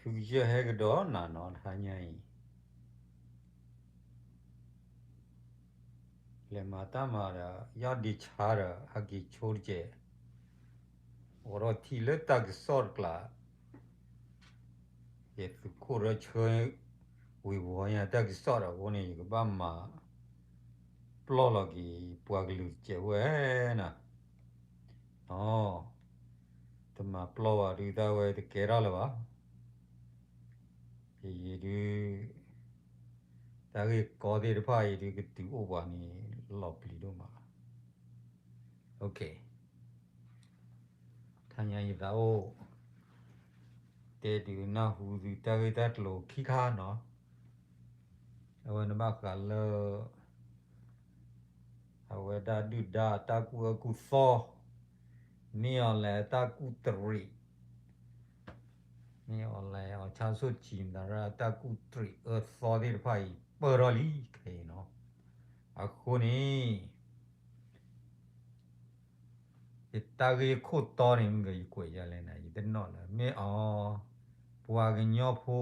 သုကယဲၢ်ဟဲကဒီးနၤနီၤ တဟါညါအံၤ လဲၤမၤတၢ်မၤဒီး ယီၢ်ဒံးဆါဒီး ဟဲက့ၤဆိတကဲး, အိးထီၣ်ထံၣ်လၢတၢ်ကစီၣ်တကျါ, ယသုးခိၣ်ရၢဆၢ ဝံၤဝီၤညါတၢ်ကစီၣ်ဒီးအဃိန့ၣ် ယကဘၣ်မၤပျီၢ်လီၤက့ၤ ပှၤကလုာ်တကဲးဝဲနၤ, တမၤပျီၢ်ဘၣ်ဒုးတၢ်ဝဲတကဲထီၣ်လၢၤဘၣ်. ယယံၤဒုး တၢ်ဂ့ၢ်ကီသ့ၣ်တဖၣ်အံၤဒုးကတုၤအိၣ်ပှၤန့ၣ် လီၤပျံၤဒိၣ်မး. တဟါညါယသးအိၣ် တဲဒုးနၢ်ဟူသုတၢ်ဂ့ၢ်တၢ်ကျိၤခံခါနီၤ, အဝဲနဘၣ်ဃးလၢ အဝဲဒၣ်ဒုၣ်ဒါတၢ်ကူၣ်အၢကူၣ်သီ, မ့ၢ်အီၤလဲၣ်တၢ်ကူၣ်တရံး, မ့ၢ်အီၤလဲၣ်အီၤဆါဆိၣ်ကံၤမတၤရၣ်တၢ်ကူၣ်တရံးအၢသီသ့ၣ်တဖၣ်အံၤ ပၢၢ်ထီၣ်လံခဲအံၤနီၤ. အဃိန့ၣ် ယတၢ်ဂ့ၢ်ခိၣ်တီန့ၣ် မ့ၢ်ကယကွဲးယၤလဲၣ်န့ၣ် ယတနီၣ်လၢ မ့ၢ်အီၤ ပှၤကညီဖိ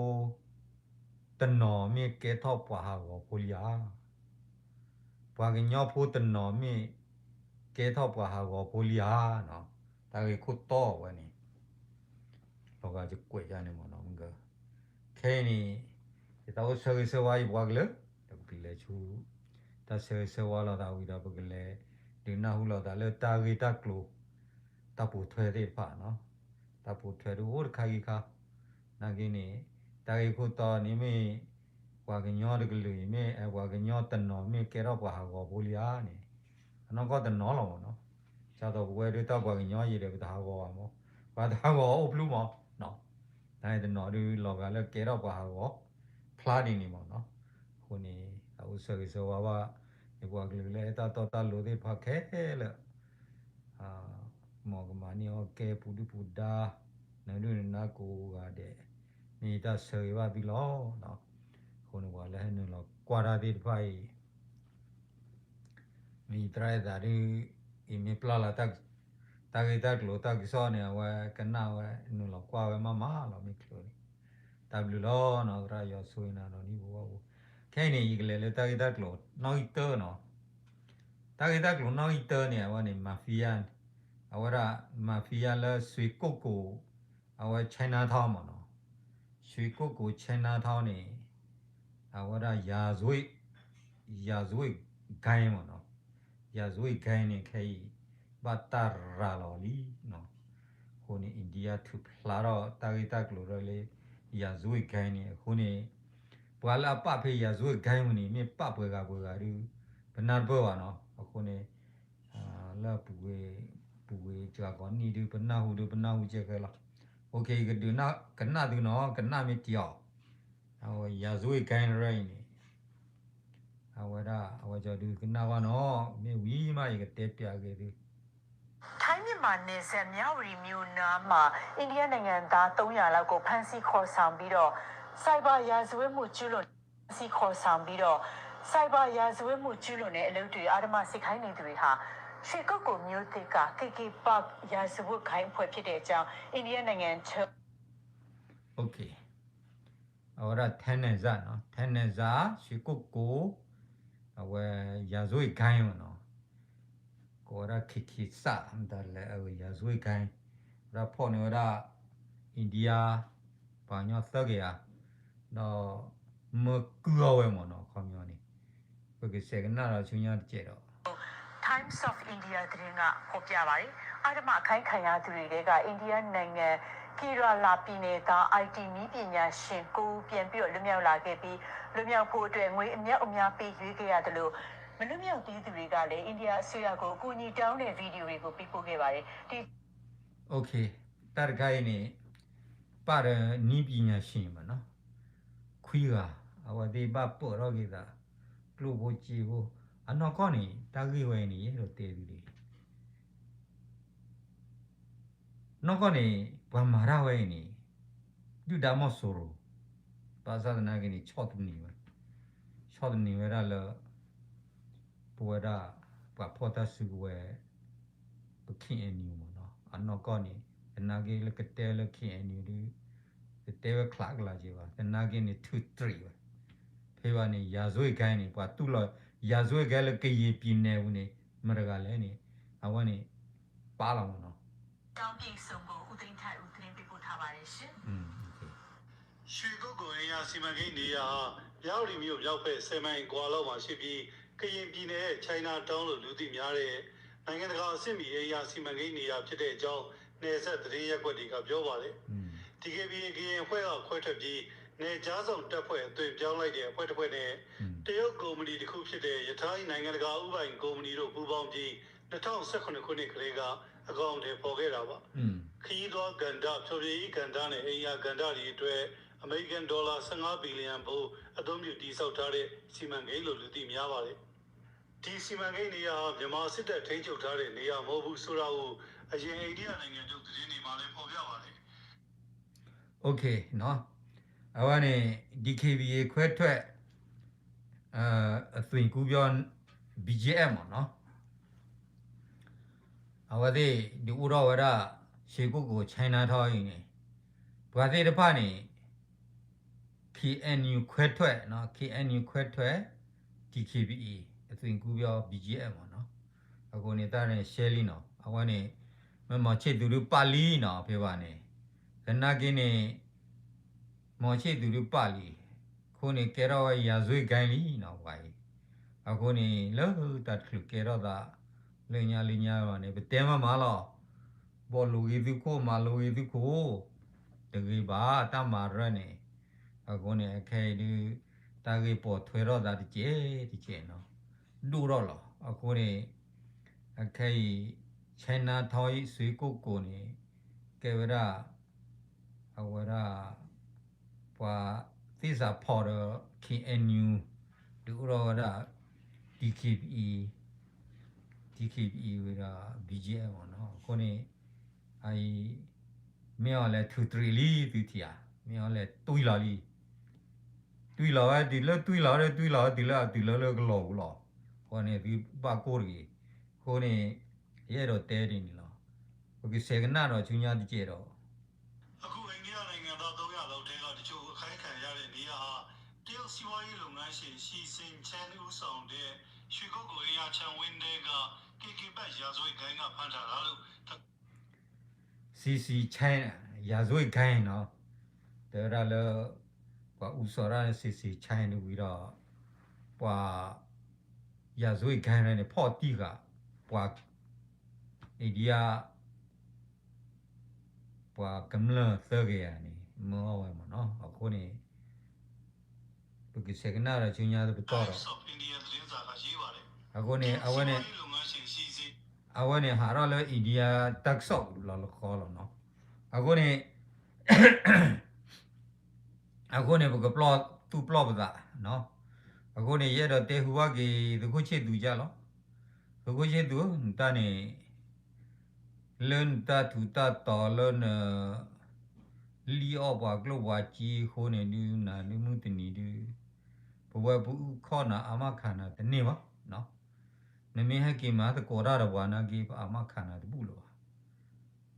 တနီၤမ့ၢ်ကဲထီၣ်ပှၤဟးဂီၤဖိလံဧါ. ပှၤကညီဖိတနီၤမ့ၢ်ကဲထီၣ်ပှၤဟးဂီၤဖိလံဧါနီၤ. တၢ်ဂ့ၢ်ခိၣ်တီဝဲန့ၣ် လီၤဂာ်ယကွဲးယၤန့ၣ်မ့ၢ်နီၤမ့ၢ်က ခဲအံၤန့ၣ် ယသးအိၣ်ဆၢဂ့ၤဆၢဝါယပှၤကလုာ် ဒီးပကလဲၤဆူ တၢ်ဆၢဂ့ၤဆၢဝါလိာ်သးဝံၤဒီး ပကလဲၤဒုးနၢ်ဟူလိာ်သးလၢတၢ်ဂ့ၢ်တၢ်ကျိၤ တၢ်ပိာ်ထွဲသ့ၣ်တဖၣ်နီၤ. တၢ်ပိာ်ထွဲဒုးအိၣ်တခါဂ့ၤခါ နာ်က့န့ၣ် တၢ်ဂ့ၢ်ခိၣ်တီန့ၣ်မ့ၢ် ပှၤကညီတကလုာ်အံၤမ့ၢ် ပှၤကညီတနီၤမ့ၢ်ကဲထီၣ်ပှၤဟးဂီၤဖိလံဧါန့ၣ် အနီၢ်ကီၢ်တနီၤလီၤမ့ၢ်နီၤ. ဒ်သိးပဝဲဒၣ်တၢ်ပှၤကညီယံၤဒီး ပတဟးဂီၤဘၣ်မ့ၢ် ပှၤတဟးဂီၤအိၣ်ပျူၢ်မ့ၢ်နီၤ. တၢ်တနီၤဒုးလီၤဂာ်လၢကဲထီၣ်ပှၤဟးဂီၤ ဖျါဒ်န့ၣ်မ့ၢ်နီၤ. အဃိန့ၣ် သးအိၣ်ဆၢဂ့ၤဆၢဝါဘၣ် ယပှၤကလုာ်လၢအဲၣ်တၢ်တီတၢ်လိၤသ့ၣ်တဖၣ်ခဲလၢာ် မ်ကမၤန့ၢ်အီၣ်ကဲပူၤဒုၣ်ပူၤဒါ နဒုၣ်နဒါကိးဂၤဒဲး မ့ၢ်ယတၢ်ဆၢဂ့ၤဘၣ်သုလီၤ. အဃိန့ၣ် ပှၤလၢဟဲနုာ်လီၤကွၢ်တၢ်သ့ၣ်တဖၣ်အံၤ မ့ၢ်ယသရၣ်ယသးဒုး အံၤမ့ၢ်ပျၢ်လီၤ တၢ်ဂ့ၢ်တၢ်ကျိၤတၢ်ကစီၣ်န့ၣ် အဝဲကနၣ်ဝဲ နုာ်လီၤကွၢ်ဝဲမးမးလီၤ မ့ၢ်ချုးန့ၣ်. တၢ်ဘျုးလီၤနီၤ သရၣ်ယွၤဆိၣ်ဂ့ၤနၤဒီးနံၣ်ဘိဘၣ်ဘိ. ခဲအံၤန့ၣ် ယကလဲၤလၢတၢ်ဂ့ၢ်တၢ်ကျိၤနီၣ်ဂံၢ်တၢနီၤ. တၢ်ဂ့ၢ်တၢ်ကျိၤနီၣ်ဂံၢ်တၢန့ၣ် အဝဲန့ၣ် mafia အဝဲဒၣ် mafia လၢ ရွှေကုက္ကို အဝဲ Chinatown မ့ၢ်နီၤ. ရွှေကုက္ကို Chinatown န့ၣ် အဝဲဒၣ် ရာဇဝတ် ရာဇဝတ်ဂိုဏ်း မ့ၢ်နီၤ. ရာဇဝတ်ဂိုဏ်း န့ၣ် ခဲအံၤ ဘၣ်တၢ်ရၤလီၤလံနီၤ. အဃိန့ၣ် India ထုးဖျါထီၣ်တၢ်ဂ့ၢ်တၢ်ကျိၤလၢ ရာဇဝတ်ဂိုဏ်း န့ၣ် အဃိန့ၣ် ပှၤလၢအပာ်ဖဲ ရာဇဝတ်ဂိုဏ်း ပူၤန့ၣ် မ့ၢ်ပာ်ပှဲၤဂၤပှဲၤဂၤဒုး ပနၢ်တပၢၢ်ဘၣ်နီၤ. အဃိန့ၣ် လၢပူၤဝ့ၤ ပူၤဝ့ၤစှၤကိးနံၣ်ဒုး ပနၢ်ဟူဒုး ပနၢ်ဟူကဲဃဲလီၤ. ယကဒုးကနၣ်သုနီၤ ကနၣ်မ့ၢ်တံၢ်အီၤ အဝဲ ရာဇဝတ်ဂိုဏ်း ရၢအံၤန့ၣ် အဝဲဒၣ် အဝဲကၠီဒုးကနၣ်ဘၣ်နီၤ မ့ၢ်ဝံၤမး ယကတဲပျးက့ၤသု. ထိုင်း-မြန်မာနယ်စပ် မြဝတီမြို့နားမှာ အိန္ဒိယနိုင်ငံသား သုံးရာလောက်ကို ဖမ်းဆီးခေါ်ဆောင်ပြီးတော့ ဆိုင်ဘာရာဇဝတ်မှုကျူးလွန် ဖမ်းဆီးခေါ်ဆောင်ပြီးတော့ ဆိုင်ဘာရာဇဝတ်မှုကျူးလွန်တဲ့အလုပ်တွေ အဓမ္မဆစ်ခိုင်းနေသူတွေဟာ ရွှေကုက္ကိုမြို့သစ်က KK Park ရာဇဝတ်ဂိုဏ်းအဖွဲ့ဖြစ်တဲ့အကြောင်း အိန္ဒိယနိုင်ငံချုပ် OK အဝဲဒၣ် ထိုင်းနယ်စပ်နီၤ ထိုင်းနယ်စပ် ရွှေကုက္ကို အဝဲ ရာဇဝတ်ဂိုဏ်း မ့ၢ်နီၤ ကိးဝဲဒၣ် KK Park မတၤလဲၣ် အဝဲ ရာဇဝတ်ဂိုဏ်း ဝဲဒၣ်ဖီၣ်န့ၢ်ဝဲဒၣ် India ပှၤကညီသၢကယၤ ဒီး မၢကုၢ်အီၤဝဲမ့ၢ်နီၤ အခီပညီန့ၣ် ပကဆဲးကနၣ်ဒီးဆူညါတစဲးဒီး Times of India သတင်းက ဖော်ပြပါတယ်။ အဓမ္မအခိုင်းခံရသူတွေထဲက အိန္ဒိယနိုင်ငံ Kerala ပြည်နယ်သား IT နည်းပညာရှင် ကိုးဦး ပြန်ပြီးတော့ လွတ်မြောက်လာခဲ့ပြီး လွတ်မြောက်ဖို့အတွက် ငွေအမြောက်အများ ပေးရွေးခဲ့ရသလို မလွတ်မြောက်သေးသူတွေကလည်း အိန္ဒိယအစိုးရကို အကူအညီတောင်းတဲ့ ဗီဒီယိုတွေကို ပေးပို့ခဲ့ပါတယ်။ ဒီ OK တၢ်တခါအံၤန့ၣ် ပာ်ဒီး နည်းပညာရှင် မ့ၢ်နီၤ ခွံဂၤ အဝဲသ့ၣ်ဘၣ်ပၢၢ်ထီၣ်က့ၤသး ကျိၣ်ဖိစ့ဖိ အနီၢ်ကီၢ်န့ၣ် တၢ်ဂ့ၢ်ဝဲအံၤန့ၣ် ယအဲၣ်ဒိးတဲသုဒ်အံၤ နီၢ်ကီၢ်န့ၣ် ပှၤမၤတၢ်ဝဲအံၤန့ၣ် ဒုၣ်ဒါမီၢ်စိရိၤ ဘၣ်ဆၣ်သနာ်က့န့ၣ် ဆီၣ်သနံးဝဲ ဆီၣ်သနံးဝဲဒၣ်လၢ ပဝဲဒၣ် ပှၤဖီၣ်တၢ်စုကဝဲၤ ပ KNU မ့ၢ်နီၤ အနီၢ်ကီၢ်န့ၣ် သနာ်က့လၢကတဲလၢ KNU ဒုး တတဲဝဲချးကလာ်က့ၤဘၣ်, သနာ်က့န့ၣ် ထူးတြံးဘၣ်. ဖဲဘၣ်န့ၣ် ရာဇဝတ်ဂိုဏ်းန့ၣ် ပှၤတူၢ်လိာ် ရာဇဝတ်ဂိုဏ်းလၢကရင်ပြည်နယ်ပူၤန့ၣ် မတၤတဂၤလဲၣ်န့ၣ် အဝဲန့ၣ် ပာ်လီၤမ့ၢ်နီၤ. ရွှေကုက္ကိုအင်းယားစီမံကိန်းနေရာဟာ မြဝတီမြို့မြောက်ဖက် ဆယ်မိုင်အကွာလောက်မှာရှိပြီး ကရင်ပြည်နယ်ရဲ့ Chinatown လို့လူသိများတဲ့ နိုင်ငံတကာအဆင့်မီအင်းယားစီမံကိန်းနေရာဖြစ်တဲ့အကြောင်း နယ်စပ်သတင်းရပ်ကွက်တွေက ပြောပါတယ်။ ဒီ ကရင်အဖွဲ့ကခွဲထွက်ပြီး နယ်ခြားစောင့်တပ်ဖွဲ့အသွင်ပြောင်းလိုက်တဲ့အဖွဲ့တစ်ဖွဲ့နဲ့ တရုတ်ကုမ္ပဏီတစ်ခုဖြစ်တဲ့ ရထိုင်းနိုင်ငံတကာဦးပိုင်ကုမ္ပဏီတို့ပူးပေါင်းပြီး နှစ်ထောင်ဆယ့်ခုနစ်ခုနှစ်ကတည်းကအကောင်အထည်ဖော်ခဲ့တာပါ။ ခရီးသွားကဏ္ဍ၊ ဖျော်ဖြေရေးကဏ္ဍနဲ့ အိမ်ရာကဏ္ဍတွေအတွက် အမေရိကန်ဒေါ်လာ ဆယ့်ငါးဘီလီယံဖိုး အသုံးပြုတည်ဆောက်ထားတဲ့ စီမံကိန်းလို့ လူသိများပါတယ်။ ဒီစီမံကိန်းနေရာဟာ မြန်မာစစ်တပ်ထိန်းချုပ်ထားတဲ့နေရာမဟုတ်ဘူးဆိုတာကို အရင်အိန္ဒိယနိုင်ငံထုတ်သတင်းတွေမှာလည်း ဖော်ပြပါတယ်။ OK နီၤ, အဝဲန့ၣ် ဒီ ကရင်ခွဲထွက် အသွင်ကူးပြောင်း ဘီ ဂျီ အမ် မ့ၢ်နီၤ. အဝဲသ့ၣ်ဒုးအိၣ်ထီၣ်ဝဲဒၣ် ရွှေကုက္ကို Chinatown အံၤန့ၣ် ပှၤသ့ၣ်တဖၣ်န့ၣ် KNU ခွဲထွက်နီၤ, KNU ခွဲထွက် ဒီ ကရင်အသွင်ကူးပြောင်း ဘီ ဂျီ အမ် မ့ၢ်နီၤ. အဃိန့ၣ် တၢ်န့ၣ်ရှဲလံနီၤ, အဝဲန့ၣ် မ့ၢ်မောင်ချစ်သူဒုးပာ်လံနီၤ, ဖဲဘၣ်န့ၣ် သနာ်က့န့ၣ် မောင်ချစ်သူဒုးပာ်လံ, အဃိန့ၣ် ကဲထီၣ်ဝဲ ရာဇဝတ်ဂိုဏ်းလံနီၤ ပှၤအံၤ. အဃိန့ၣ် လၢတၢ်တချုးကဲထီၣ်သး လၢညါလၢညါဘၣ်န့ၣ် ပတဲမးမးလီၤ. ဘီၣ်လိာ်ဂ့ၤသုခိၣ် မၤလိာ်ဂ့ၤသုခိၣ် တဂ့ၤဘၣ် တၢ်မၤရၢန့ၣ်. အဃိန့ၣ် အခဲအံၤဒုး တၢ်ဂ့ၢ်ပိာ်ထွဲထီၣ်သးတကဲးတကဲးနီၤ, ဒိၣ်ထီၣ်လီၤ. အဃိန့ၣ် အခဲအံၤ Chinatown အံၤ ရွှေကုက္ကိုန့ၣ် ကဲဝဲဒၣ် အဝဲဒၣ် ပှၤသ့ၣ်စးဖီၣ်ဒီး KNU ဒုးအိၣ်ထီၣ်ဝဲဒၣ် ဒီ ကရင် ဒီ ကရင် ဝဲဒၣ် ဘီ မ့ၢ်နီၤ. အဃိန့ၣ် အအံၤ မ့ၢ်အီၤလဲၤထူးတြံးလံ သုထံၣ်ဧါ, မ့ၢ်အီၤလဲၤတွံၢ်လီၤလံ. တွံၢ်လီၤဝဲတုၤလၢတွံၢ်လီၤဒီး တွံၢ်လီၤဝဲတုၤလၢအတုၤလၢလၢကလီၤပူၤလီၤ. အဃိန့ၣ် သုဘၣ်ကိၢ်တဂ့ၤ. အဃိန့ၣ် ယအဲၣ်ဒိးတဲဒ်န့ၣ်လီၤ. ပကဆဲးကနၣ်ဒီးဆူညါတကဲးဒီး အခု အိန္ဒိယနိုင်ငံသား သုံးရာလောက်ထဲက တချို့အခိုင်းခံရတဲ့နေရာဟာ တရုတ်စီးပွားရေးလုပ်ငန်းရှင် ရှီဆင်ချန် ဦးဆောင်တဲ့ ရွှေကုက္ကိုအင်းယားခြံဝင်းထဲက KK Park ရာဇဝတ်ဂိုဏ်းက ဖမ်းထားတာလို့ စီဆင်ချန် ရာဇဝတ်ဂိုဏ်းနီၤ, တဲဝဲဒၣ်လၢ ပှၤအူစီၤတၢ်လၢ စီဆင်ချန် တဝံၤဒီး ပှၤ ရာဇဝတ်ဂိုဏ်းန့ၣ် ဖီၣ်တံၢ်ဃာ် ပှၤ အိန္ဒိယ ပှၤကမျၢၢ်သၢဂၤန့ၣ် မၢအီၣ်ဝဲမ့ၢ်နီၤ. အဃိန့ၣ် ပကဆဲးကနၣ်ဒီးဆူညါတပတီၢ်ဒီး အဃိန့ၣ် အဝဲန့ၣ် အဝဲန့ၣ် ဟးထီၣ်လၢ India တၢ်ကစီၣ်ပူၤလီၤလၢဃီလီၤနီၤ. အဃိန့ၣ် အဃိန့ၣ် ပကပျီၢ်သူၣ်ပျီၢ်ပသးနီၤ. အဃိန့ၣ် ယအဲၣ်ဒိးတဲဟူဘၣ်က့ၤ သုးခိၣ်ဆ့ၣ်သူကၢ်လီၤ. သုးခိၣ်ဆ့ၣ်သူဧၢ, နတၢ်န့ၣ် လၢနတၢ်ထူးတၢ်တီၤလၢန လံၣ်အီၣ်ပှၤကျိၣ်ပှၤစ့အဃိန့ၣ်ဒုး နၤဒုးမုၢ်တနံၤဒုး ပဝဲပအုၣ်ခီၣ်နၤအါမးခးနၤတန့ၢ်ဘၣ်နီၤ. နမ့ၢ်ဟဲက့ၤမၤသကိးတၢ်ဒီးပှၤနာ်က့ ပအါမးခးနၤတဘူၣ်လၢၤဘၣ်.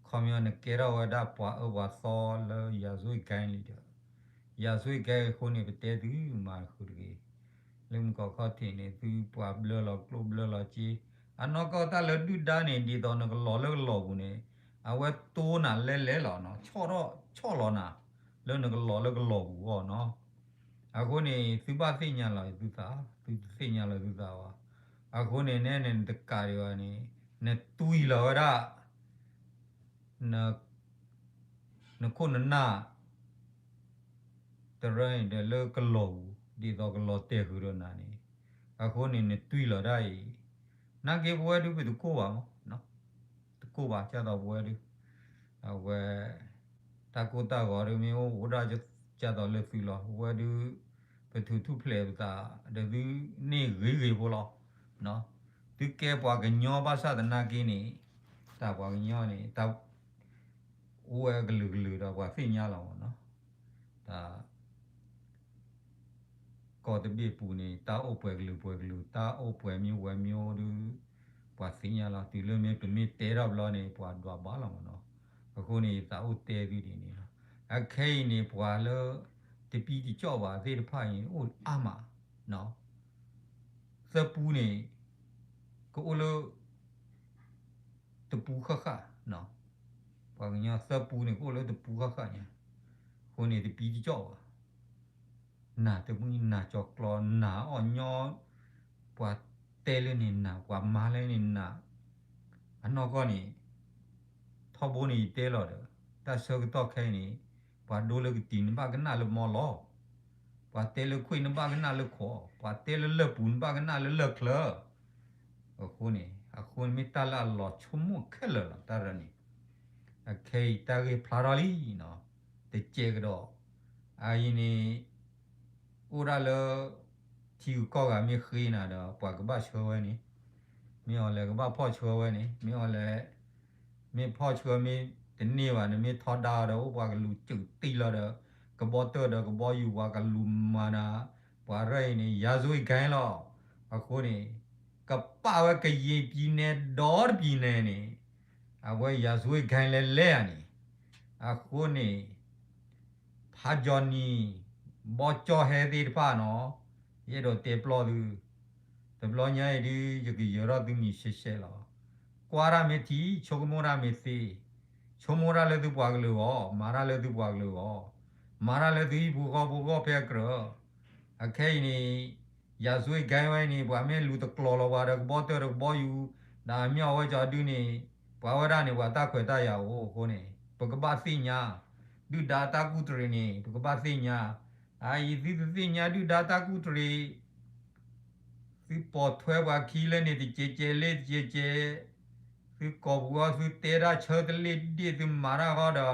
ခီပညီနကဲထီၣ်ဝဲဒၣ်ပှၤအၢပှၤသီလၢ ရာဇဝတ်ဂိုဏ်းလံဒီး ရာဇဝတ်ဂိုဏ်းအဃိန့ၣ် ပတဲသုမၤဃုာ်တဂ့ၤ. လၢမုၢ်ကီၢ်ခီၣ်ထံးန့ၣ် သုပှၤဘျၢလီၤကျိၣ်ဘျၢလီၤစ့ အနီၢ်ကီၢ်တၢ်လၢဒုၣ်ဒါန့ၣ် ဒ်သိးနကလီၤလၢကလီၤပူၤန့ၣ် အဝဲတိၢ်နၤလဲလဲလီၤနီၤ, ဆီၣ်ထီၣ်ဆီၣ်လီၤနၤ လၢနကလီၤလၢကလီၤပူၤအဂီၢ်နီၤ. အဃိန့ၣ် သုဘၣ်သ့ၣ်ညါလီၤသုသး, သုတသ့ၣ်ညါလီၤသုသးဘၣ်. အဃိန့ၣ် နဲနတကးဒံးဘၣ်န့ၣ် နတွံၢ်လီၤဝဲဒၣ် နခိၣ်နနၢ် တရၢန့ၣ်ဒီးလၢကလီၤပူၤ ဒ်သိးကလီၤတဲာ်ဃုာ်ဒီးနၤန့ၣ်, အဃိန့ၣ် နတွံၢ်လီၤဒၣ်အံၤ နာ်က့ပဝဲဒုးပတကိၢ်ဘၣ်မး, တကိၢ်ဘၣ် ကၢ်သိးပဝဲဒုး အဝဲ တၢ်ကိၢ်တၢ်ဂီၤဒုးမ့ၢ်အိၣ်အိၣ်ဒၣ်ကၢ်သိးလၢသုလီၤ. ပဝဲဒုး ပထူးထူၣ်ဖျဲးပသး ဒီးသုန့ၢ်ဂ့ၤဂ့ၤဖိလီၤ. သုကဲပှၤကညီဘၣ်ဆၣ်သနာ်က့န့ၣ် တၢ်ပှၤကညီန့ၣ် တၢ်အိၣ်ဝဲကလုာ်ကလုာ်ဒီးပှၤသ့ၣ်ညါလီၤမးနီၤ. တၢ် ကီၢ်တဘ့ၣ်ပူၤန့ၣ် တၢ်အိၣ်ပှဲၤကလုာ်ပှဲၤကလုာ် တၢ်အိၣ်ပှဲၤမံၤဝဲမံၤအိၣ်ဒုး ပှၤသ့ၣ်ညါလီၤ. တုၤလၢမ့ၢ်ပမ့ၢ်တဲထီၣ်ဘျီန့ၣ် ပှၤဒွးဘၣ်လီၤမးနီၤ. အဃိန့ၣ် ယသးအိၣ်တဲသုဒ်န့ၣ်လီၤ. အခဲအံၤန့ၣ် ပှၤလၢ တပံတကၠီၣ်ဘၣ်သ့ၣ်တဖၣ်အံၤ အိၣ်အါမး, သၢပူန့ၣ် ကအိၣ်လၢ တပူဃၣ်ဃၣ်, ပှၤကညီသၢပူန့ၣ် ကအိၣ်လၢတပူဃၣ်ဃၣ်ညါ, အဃိန့ၣ် တပံတကၠီၣ်ဘၣ်, နၤတမံၤ နၤကၠီၤကျီ, နၤအီၣ်ညီ, ပှၤတဲလၢန့ၣ်နၤ, ပှၤမၤလၢန့ၣ်နၤ, အနီၢ်ကီၢ်န့ၣ် ထီဘိန့ၣ်ယတဲလီၤဒီး တၢ်ဆၢကတီၢ်ခဲအံၤန့ၣ် ပှၤဒိလၢကတံၤနဘၣ်ကနၣ်လၢမီလီၤ, ပှၤတဲလၢခွံၣ်နဘၣ်ကနၣ်လၢခိး, ပှၤတဲလၢလၢၢ်ပူၤနဘၣ်ကနၣ်လၢလၢၢ်ချၢ, အဃိန့ၣ် အဃိန့ၣ်မ့ၢ်တၢ်လၢအလီၤဆိကမိၣ်ခဲလၢာ်လီၤ တၢ်ရၢန့ၣ်, အခဲအံၤတၢ်ဂ့ၢ်ဖျါထီၣ်လံ, တကဲကဒီး, အအံၤန့ၣ် အိၣ်ဒၣ်လၢ ထံဂုၤကီၢ်ဂၤမ့ၢ်ဃ့နၤဒီး ပှၤကဘၣ်ဆှၢဝဲန့ၣ်, မ့ၢ်အီၤလဲၣ်ကဘၣ်ဖီၣ်ဆှၢဝဲန့ၣ်, မ့ၢ်အီၤလဲၣ်, မ့ၢ်ဖီၣ်ဆှၢမ့ၢ်တန့ၢ်ဘၣ်န့ၣ် မ့ၢ်ထီဒါဒီး အိၣ်ပှၤကလူၤစူးတံၢ်လီၤဒီး ကဘီတၢၢ်ဒီးကဘီယူၤပှၤကလူၤမၤနၤ, ပှၤရၢအံၤန့ၣ် ရာဇဝတ်ဂိုဏ်းလီၤ, အဃိန့ၣ် ကပာ်ဝဲကယဲၢ်ပံၤနဲဒီတပံၤနဲန့ၣ်, အဝဲ ရာဇဝတ်ဂိုဏ်း လဲၤလဲၤဧါန့ၣ်, အဃိန့ၣ် ဖးကၠီနံၤ ဘီကၠီဟဲသ့ၣ်တဖၣ်နီၤ, ယအဲၣ်ဒိးတဲပျီသု, တဘျီညါအံၤဒု ယကယၢၤထီၣ်သုမံၤရှဲရှဲလီၤ. ကွၢ်တၢ်မ့ၢ်ထံ, ဆိကမိၣ်တၢ်မ့ၢ်သ့, ဆိကမိၣ်တၢ်လၢသုပှၤကလုာ်အဂီၢ်, မၤတၢ်လၢသုပှၤကလုာ်အဂီၢ်, မၤတၢ်လၢသုဟံၣ်ဖိဃီဖိဂီၢ်ဖဲအကြၢး, အခဲအံၤန့ၣ် ရာဇဝတ်ဂိုဏ်း ဝဲန့ၣ် ပှၤမ့ၢ်လူၤတကျိၤလီၤပှၤဒီးကဘီတၢၢ်ဒီးကဘီယူၤ, ဒီးမ့ၢ်အီၤဝဲကၠီဒုန့ၣ် ပှၤဝဲဒၣ်န့ၣ် ပှၤတၢ်ခွဲးတၢ်ယာ်အိၣ်အဃိန့ၣ် ပကဘၣ်သ့ၣ်ညါ, ဒုၣ်ဒါတၢ်ကူၣ်တရံးန့ၣ် ပကဘၣ်သ့ၣ်ညါ, အအံၤသုတသ့ၣ်ညါဒုၣ်ဒါတၢ်ကူၣ်တရံး, သုပိာ်ထွဲပှၤခံလၢန့ၣ် တကဲးကဲးလ့တကဲးကဲး, သုကိာ်ပူၤအီၤ သုတဲတၢ်ဆၢတလ့ၣ်ဒ့ၣ် သုမၤတၢ်ဃီဒီး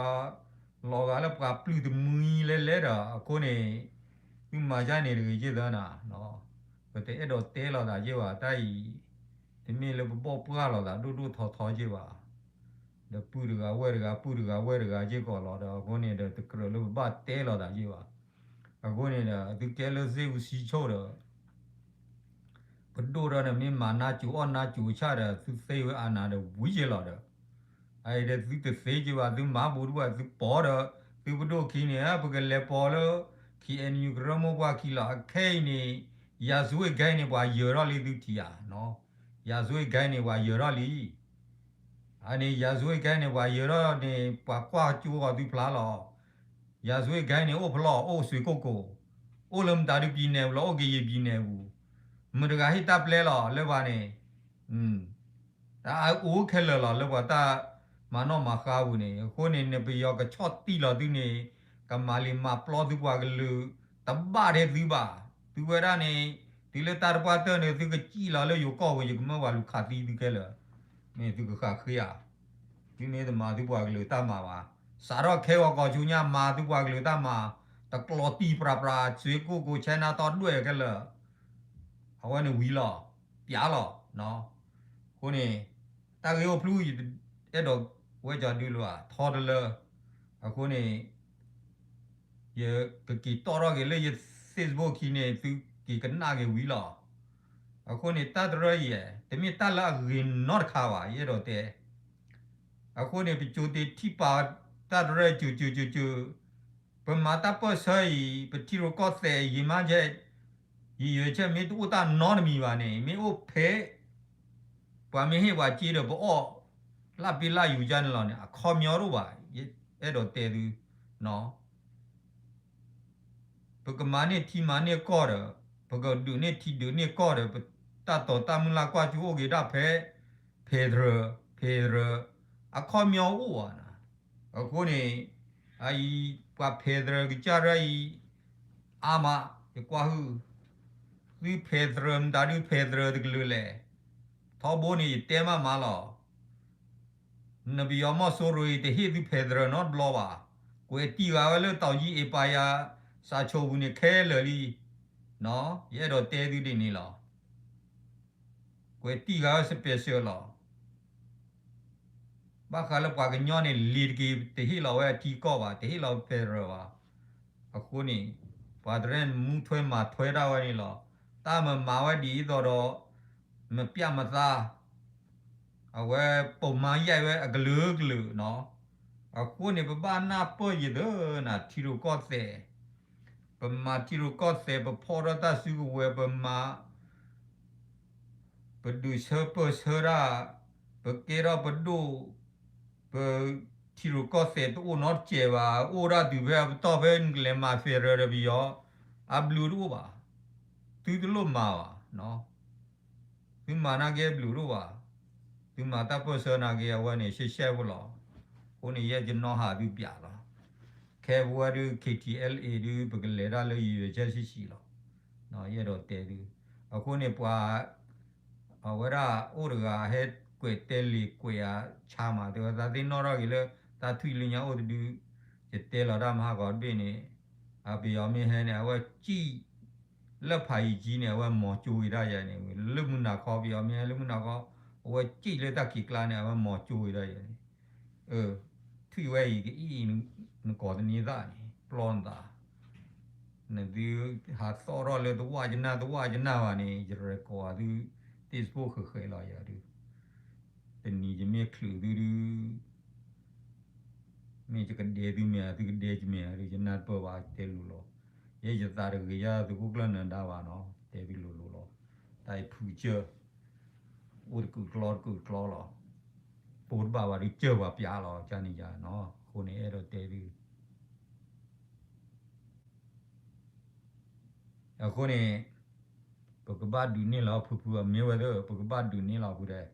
လီၤဂာ်လၢပှၤပျုၢ်တမှံၤလဲၤလဲၤဒီး အဃိန့ၣ် သုမၤဒ်န့ၣ်တဂ့ၤက့သၢနၤ, ပတအဲၣ်ဒိးတဲလိာ်သးက့ဘၣ် တၢ်အံၤ, တမ့ၢ်လၢပဘၣ်ပှၢ်လိာ်သးဒိၣ်ဒိၣ်ထီထီက့ဘၣ်, ဒီးပုၢ်တဂၤဝဲၢ်တဂၤ ပုၢ်တဂၤဝဲၢ်တဂၤက့ကီးလီၤဒီး အဃိန့ၣ်ဒီး တကြၢးလၢပဘၣ်တဲလိာ်သးက့ဘၣ်, အဃိန့ၣ်ဒီး သုကဲလၢစ့အူစံဆိၣ်ဒီး ပဒိၣ်ဒီးန့ၣ် မ့ၢ်မၤနါစိၤအီၣ်နါစိၤဆၣ်ဒီး သုသ့ဝဲအနၢ်ဒီးဝံၤက့ၤလီၤဒီး, အအံၤဒီးသုတသ့က့ဘၣ် သုမၤဘူၣ်တဘၣ် သုပိာ်ဒီး သုပဒိၣ်ခံန့ၣ် ပကလဲၤပိာ်လၢ ခ့ၣ်အဲၣ်ယူၣ် ကရၢမိၢ်ပှၢ်ခံလီၤ. အခဲအံၤန့ၣ် ရာဇဝတ်ဂိုဏ်း န့ၣ် ပှၤယၢၤထီၣ်လံသုထံၣ်ဧါ, ရာဇဝတ်ဂိုဏ်း န့ၣ် ပှၤယၢၤထီၣ်လံ အန့ၣ် ရာဇဝတ်ဂိုဏ်း န့ၣ် ပှၤယၢၤထီၣ်န့ၣ် ပှၤကွၢ်ကၠိဂီၤသုဖျါလီၤ. ရာဇဝတ်ဂိုဏ်း န့ၣ် အိၣ်ဖျီၣ် အိၣ်စွ့ကိၣ်ကိၣ်, အိၣ်လၢမတၤဒုပံၤနဲၣ်ပူၤလီၤ အိၣ်ကယံာ်ပံၤနဲၣ်ပူၤ, မတၤတဂၤဟ့ၣ်တၢ်ပျဲလီၤလၢပှၤန့ၣ်, တၢ်အအိၣ်ခဲလၢာ်လီၤ လၢပှၤတၢ်မၤနီၣ်မၤဃါပူၤန့ၣ်. အဃိန့ၣ် နပယီၤကဆီၣ်တံၢ်လီၤသုန့ၣ် ကမၤလံာ်မၤပျီသုပှၤကလုာ် တဘၣ်ထဲသုဘၣ်. သုဝဲဒၣ်န့ၣ် တုၤလၢတၢ်တပှၢ်တၢၢ်န့ၣ် သုကစံၣ်လီၤလၢယိၤကီၢ်ပူၤ ယကမၢပှၤလူၤခးသံသုခဲလၢာ်, မ့ၢ်သုကဃၣ်ဃ့ဧါ. သုမ့ၢ်တမၤသုပှၤကလုာ်တၢ်မၤဘၣ်, စးထီၣ်ခဲဂီၤကီၢ်ဆူညါ မၤသုပှၤကလုာ်တၢ်မၤ, တကျီၤတံၢ်ပြးပြး စွ့ကိၣ်ကိၣ် ဆဲနါတီဒွဲၣ်ခဲလၢာ်, အဝဲန့ၣ်ဝံၤလီၤ, ပျးလီၤ. အဃိန့ၣ် တၢ်ဂ့ၢ်အိၣ်ဖျူ ယအဲၣ်ဒိးဝဲကၠီဒုလၢၤဘၣ် ထီတလၢ. အဃိန့ၣ် ယကက့ၤတီၣ်ထီၣ်က့ၤလၢယ Facebook ခံန့ၣ် သုက့ၤကနၣ်က့ၤဝံၤလီၤ. အဃိန့ၣ် တၢ်တရၢအံၤ တမ့ၢ်တၢ်လၢအဂ့ၤနီတခါဘၣ် ယအဲၣ်ဒိးတဲ. အဃိန့ၣ် ပကၠိသ့ၣ်ထံၣ်ပာ်တၢ်တရၢ ကၠိကၠိကၠိကၠိ, ပမၤတၢ်ပၢၢ်ဆၢအံၤ ပထံရူၢ်ကီၢ်သဲး ယံာ်မးကဲ ယံာ်ယဲၢ်ဆဲ မ့ၢ်တအိၣ်တၢ်နီတမံၤဘၣ်န့ၣ် မ့ၢ်အိၣ်ဖဲ ပှၤမ့ၢ်ဟ့ၣ်ပှၤစ့ဒီး ပအီၣ်လၢ်ပ့လၢ်ယူၤကန့ၣ်လီၤန့ၣ် အခီပညီတအိၣ်ဘၣ်. ယအဲၣ်ဒိးတဲသု ပကမၤန့ၢ်ထံမၤန့ၢ်ကီၢ်ဒီး ပကဒုးန့ၢ်ထံဒုးန့ၢ်ကီၢ်ဒီး ပတၢ်တိာ်တၢ်မုၢ်လၢ်ကွၢ်ကၠိအိၣ်က့ၤဒၣ်ဖဲ federal federal အခီပညီအိၣ်ဧါ. အဃိန့ၣ် အအံၤ ပှၤ federal ကစၢ်ရၢအံၤ အါမး ယကွၢ်ဟုၣ် သု federal မတၤဒု federal တကလုာ်လဲၣ်. ထီဘိန့ၣ် ယတဲမးမးလီၤ. နပယီၤမီၢ်စိရိၤအံၤ တဟ့ၣ်သု federal နီတဘျီဘၣ်. ကွဲးတံၢ်ဃာ်ဝဲလၢ တောင်ကြီး အ့ပါယၤ စာချုပ် ပူၤန့ၣ်ခဲလၢာ်လံ. ယအဲၣ်ဒိးတဲသုဒ်န့ၣ်လီၤ. ကွဲးတံၢ်ဃာ်ဝဲ special လီၤ. ဘၣ်ဃးလၢပှၤကညီန့ၣ် လ့ၤတက့ၤ တဟ့ၣ်လီၤဝဲအထံကီၢ်ဘၣ်, တဟ့ၣ်လီၤ federal ဘၣ်. အဃိန့ၣ် ပှၤတရၢမူထွဲမၤထွဲဒၣ်ဝဲန့ၣ်လီၤ. တၢ်မၤမၤဝဲဒ်သိးဒီး မပြတ်မသား အဝဲပိာ်မၤယဲၢ်ဝဲအကလုာ်ကလုာ်နီၤ. အဃိန့ၣ် ပဘၣ်နၢ်ပၢၢ်ယသးနၤ ထံရူၢ်ကီၢ်သဲး, ပမၤထံရူၢ်ကီၢ်သဲး ပဖီၣ်ထီၣ်တၢ်စုကဝဲၤ ပမၤ ပဒုးဆၢပၢၢ်ဆၢတၢ်, ပကဲထီၣ်ပဒိၣ်, ပထံရူၢ်ကီၢ်သဲးတအိၣ်နီတစဲးဘၣ်, အိၣ်ဒၣ်တုၤဖဲအပတီၢ်ဖဲနကလဲၤမၤ federal ဒီးပယီၤ, အဘျုးတအိၣ်ဘၣ်, သုတလိၣ်မၤဘၣ်, သုမၤနာ်က့အဘျုးတအိၣ်ဘၣ်, သုမၤတၢ်ပၢၢ်ဆၢနာ်က့အဝဲန့ၣ် ရှဲရှဲဖိလီၤ. အဃိန့ၣ် ယဲယနီၢ်ဟးသုပၠးလီၤ. ခဲပဝဲဒုး K T L A ဒုး ပကလဲၤတၢ်လၢယွၤဆဲဆံးဆံးလီၤ. ယအဲၣ်ဒိးတဲသု, အဃိန့ၣ်ပှၤ အဝဲဒၣ်အိၣ်တဂၤဟဲကွဲးတဲလံာ်ကွဲးဧါဆါမး တဲဝဲသးသ့ၣ်နီၣ်ထီၣ်က့ၤလၢ တၢ်ထွံၣ်လၢညါအိၣ်တဒု, ယတဲလီၤတၢ်မဟါကီးတဘ့ၣ်န့ၣ်, အပယီၤမ့ၢ်ဟဲန့ၣ် အဝဲစံၣ်လၢဖးယံၤကံန့ၣ် အဝဲမီၤကၠိဂ့ၤဒၣ်ယၤန့ၣ်, လၢမုၢ်နၤခီ ပယီၤမ့ၢ်ဟဲလၢမုၢ်နၤခီ အဝဲစံၣ်လၢတၢ်ခံးကျါန့ၣ် အဝဲမီၤကၠိဂ့ၤဒၣ်ယၤန့ၣ်, ထွံၣ်ဝဲအံၤကအံၣ်နကိးတန့ၤသၣ်န့ၣ် ပျီနသး နသုဟးသီၣ်ထီၣ်လၢတဝၣ်ကနၣ်တဝၣ်ကနၣ်ဘၣ်န့ၣ် ယရဲၣ်ကီးသု သ့ၣ်စဖိၣ်ဃဲးဃဲးလီၤယၤဒုး, တနံၤယမ့ၢ်ချုးသုဒုး, မ့ၢ်ယကဒဲသုမ့ၢ်ဧါ သုကဒဲယမ့ၢ်ဧါဒုး ယနၢ်တပၢၢ်ဘၣ် တဲလိၤလီၤ. ယဲယသးတဂ့ၤယၤသုးခိၣ်ကျၢၢ်နၢၤဒါဘၣ်နီၤ တဲသုလိၤလိၤလီၤ. တၢ်အံၤဖုကစၢၢ် အိၣ်တကုာ်ကျီတကုာ်ကျီလီၤ. ပိာ်တဘၣ်ဘၣ်ဒုးကၢၢ်ပှၤပျးလီၤ ကန့ၣ်ယၤနီၤ အဃိန့ၣ်အဲၣ်ဒိးတဲသု အဃိန့ၣ် ပကဘၣ်ဒုးန့ၢ်လီၤ ဖုဖုအမ့ၢ်ဝဲသ့ၣ် ပကဘၣ်ဒုးန့ၢ်လီၤဖုဒဲး,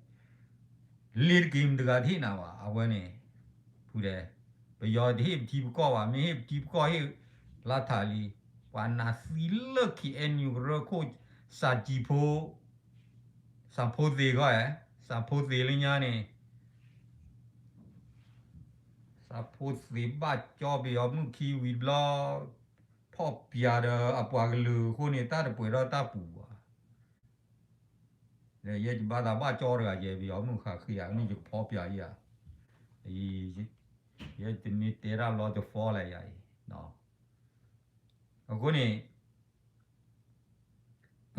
လ့ၤတက့ၤမတၤတဂၤတဟ့ၣ်နၤဘၣ် အဝဲန့ၣ် ဖုဒဲး, ပယီၤတဟ့ၣ်ပထံပကီၢ်ဘၣ် မ့ၢ်ဟ့ၣ်ပထံပကီၢ်ဟ့ၣ်လါထးလံ, ပှၤနးသံလၢ K N U ကရၢခိၣ် စၢ်ကံၤဖိ စၢ်ဖိသ့ၣ်ဂီၢ်ဧါ, စၢ်ဖိသ့ၣ်လၢညါန့ၣ် စၢ်ဖိသ့ၣ်ဘၣ်ကၠီပယီၤမုၣ်ခံဝံၤတဘျီ, ဖီၣ်ပၠးဒီးအပှၤကလုာ်အဃိန့ၣ် တၢ်တပှဲၤထီၣ်တၢ်ပူၤဘၣ်. ဒီးယဲယဘၣ်သးဘၣ်ကၠီတဂၤယဲ ပယီၤမုၣ်ဃၣ်ဃံဧါ မ့ၢ်ယကဖီပၠးယၤ, ယဲတမ့ၢ်တဲတၢ်လီၤတဖီလဲၣ်ယၤအံၤ, အဃိန့ၣ် ပ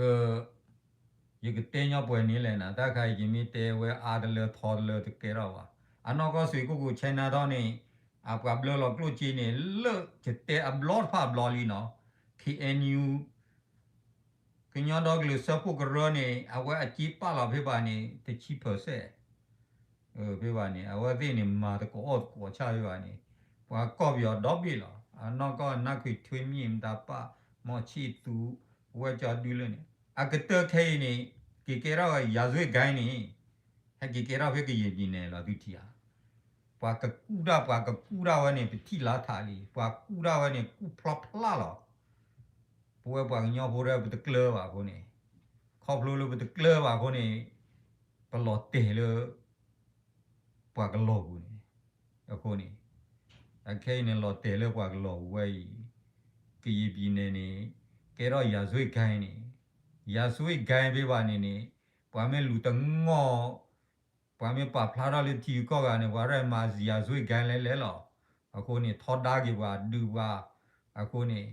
ယကတဲညီပှဲၤန့ၣ်လဲၣ်နၤ တၢ်ခါအံၤယမ့ၢ်တဲဝဲအါတလၢထီတလၢတကဲထီၣ်ဘၣ်. အနီၢ်ကီၢ်စ့ၢ်ကီး China ထီၣ်န့ၣ် အပှၤဘျၢလီၤကျိၣ်စ့န့ၣ် လၢယတဲအဘျီတဖၣ်အဘျီလံနီၤ, K N U ကညီဒီကလုာ်စၢဖှိၣ်ကရၢန့ၣ် အဝဲအစ့ပာ်လီၤဖဲဘၣ်န့ၣ် တဆံ percent ဖဲဘၣ်န့ၣ် အဝဲသ့ၣ်န့ၣ် မၤသကိးအီၣ်သကိးဆၣ်ဖဲဘၣ်န့ၣ် ပှၤကီၢ်ပယီၤဒီဘ့ၣ်လီၤ. အနီၢ်ကီၢ်နၢ်ခွ့ထွ့မံၣ် မတၤပၢ် မီၢ်ဆံၣ်သူ ဝဲကၠီဒုလၢန့ၣ် အကတၢၢ်ခဲအံၤန့ၣ် က့ၤကဲထီၣ်ဝဲ ယၤစွ့ကဲန့ၣ် ဟဲက့ၤကဲထီၣ်ဖဲကယဲၢ်ပံၤန့ၣ်လီၤ သုထံၣ်ဧါ. ပှၤကကူၣ်တၢ် ပှၤကကူၣ်တၢ်ဝဲန့ၣ် ပထံၣ်လါထးလံ ပှၤကူၣ်တၢ်ဝဲန့ၣ် ကူၣ်ဖျီဖျါလီၤ. ပဝဲပှၤကညီဖိဒီး ပတကျၢၤဘၣ်အဃိန့ၣ် ခီဖျိလၢပတကျၢၤဘၣ်အဃိန့ၣ် ပလီၤတဲာ်လၢ ပှၤကလီၤပူၤန့ၣ် အဃိန့ၣ် အခဲအံၤန့ၣ် လီၤတဲာ်လၢပှၤကလီၤပူၤဝဲအံၤ ကယဲၢ်ပံၤန့ၣ်န့ၣ် ကဲထီၣ်ယၤစွ့ကဲန့ၣ် ယၤစွ့ကဲဖဲဘၣ်န့ၣ်န့ၣ် ပှၤမ့ၢ်လူၤတငီၢ် ပှၤမ့ၢ်ပာ်ဖျါထီၣ်လၢထံဂုၤကီၢ်ဂၤန့ၣ် ပှၤရဲၣ်မၤယၤစွ့ကဲလဲၣ်လဲၣ်လီၤ. အဃိန့ၣ် ထီဒါက့ၤပှၤဒုးပှၤ အဃိန့ၣ်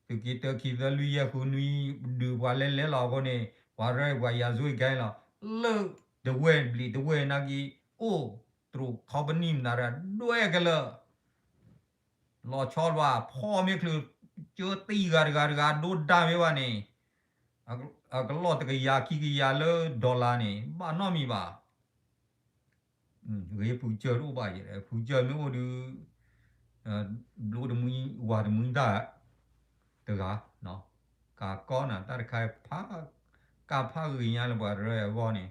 သုးက့တၢ ခံ သၢ လွံၢ် ယဲၢ် ဃု နွံ ဒုးပှၤလဲၣ်လဲၣ်လီၤ. အဃိန့ၣ် ပှၤရဲၣ်ပှၤယၤစွ့ကဲလီၤ. လၢတဝဲၢ်ဘျံးတဝဲၢ်နာ်က့ အိၣ်တြိၤ company မနုၤဒၣ် ဒွဲၣ်ကလၢာ် လီၤဆီလၢၤဘၣ် ဖီမ့ၢ်ချုး ကၢတံၢ်ဂၤတဂၤတဂၤ ဒိၣ်ဒါမ့ၢ်ဘၣ်န့ၣ် အကလီၢ်တကယၤခံကယၤလၢ dollar န့ၣ် ဘၣ်နီတမံၤဘၣ်. ဂ့ၤဖုကစၢၢ်တအိၣ်ဘၣ်ယဲၢ် ဖုကစၢၢ်မ့ၢ်အိၣ်ဒုး ဘျိတမှံ ဝၤတမှံတၢ် တဂၤ ကးကီနၤ တၢ်တခါ ကးဖးဂ့ၤညါလၢပှၤတရၢအဂီၢ်န့ၣ်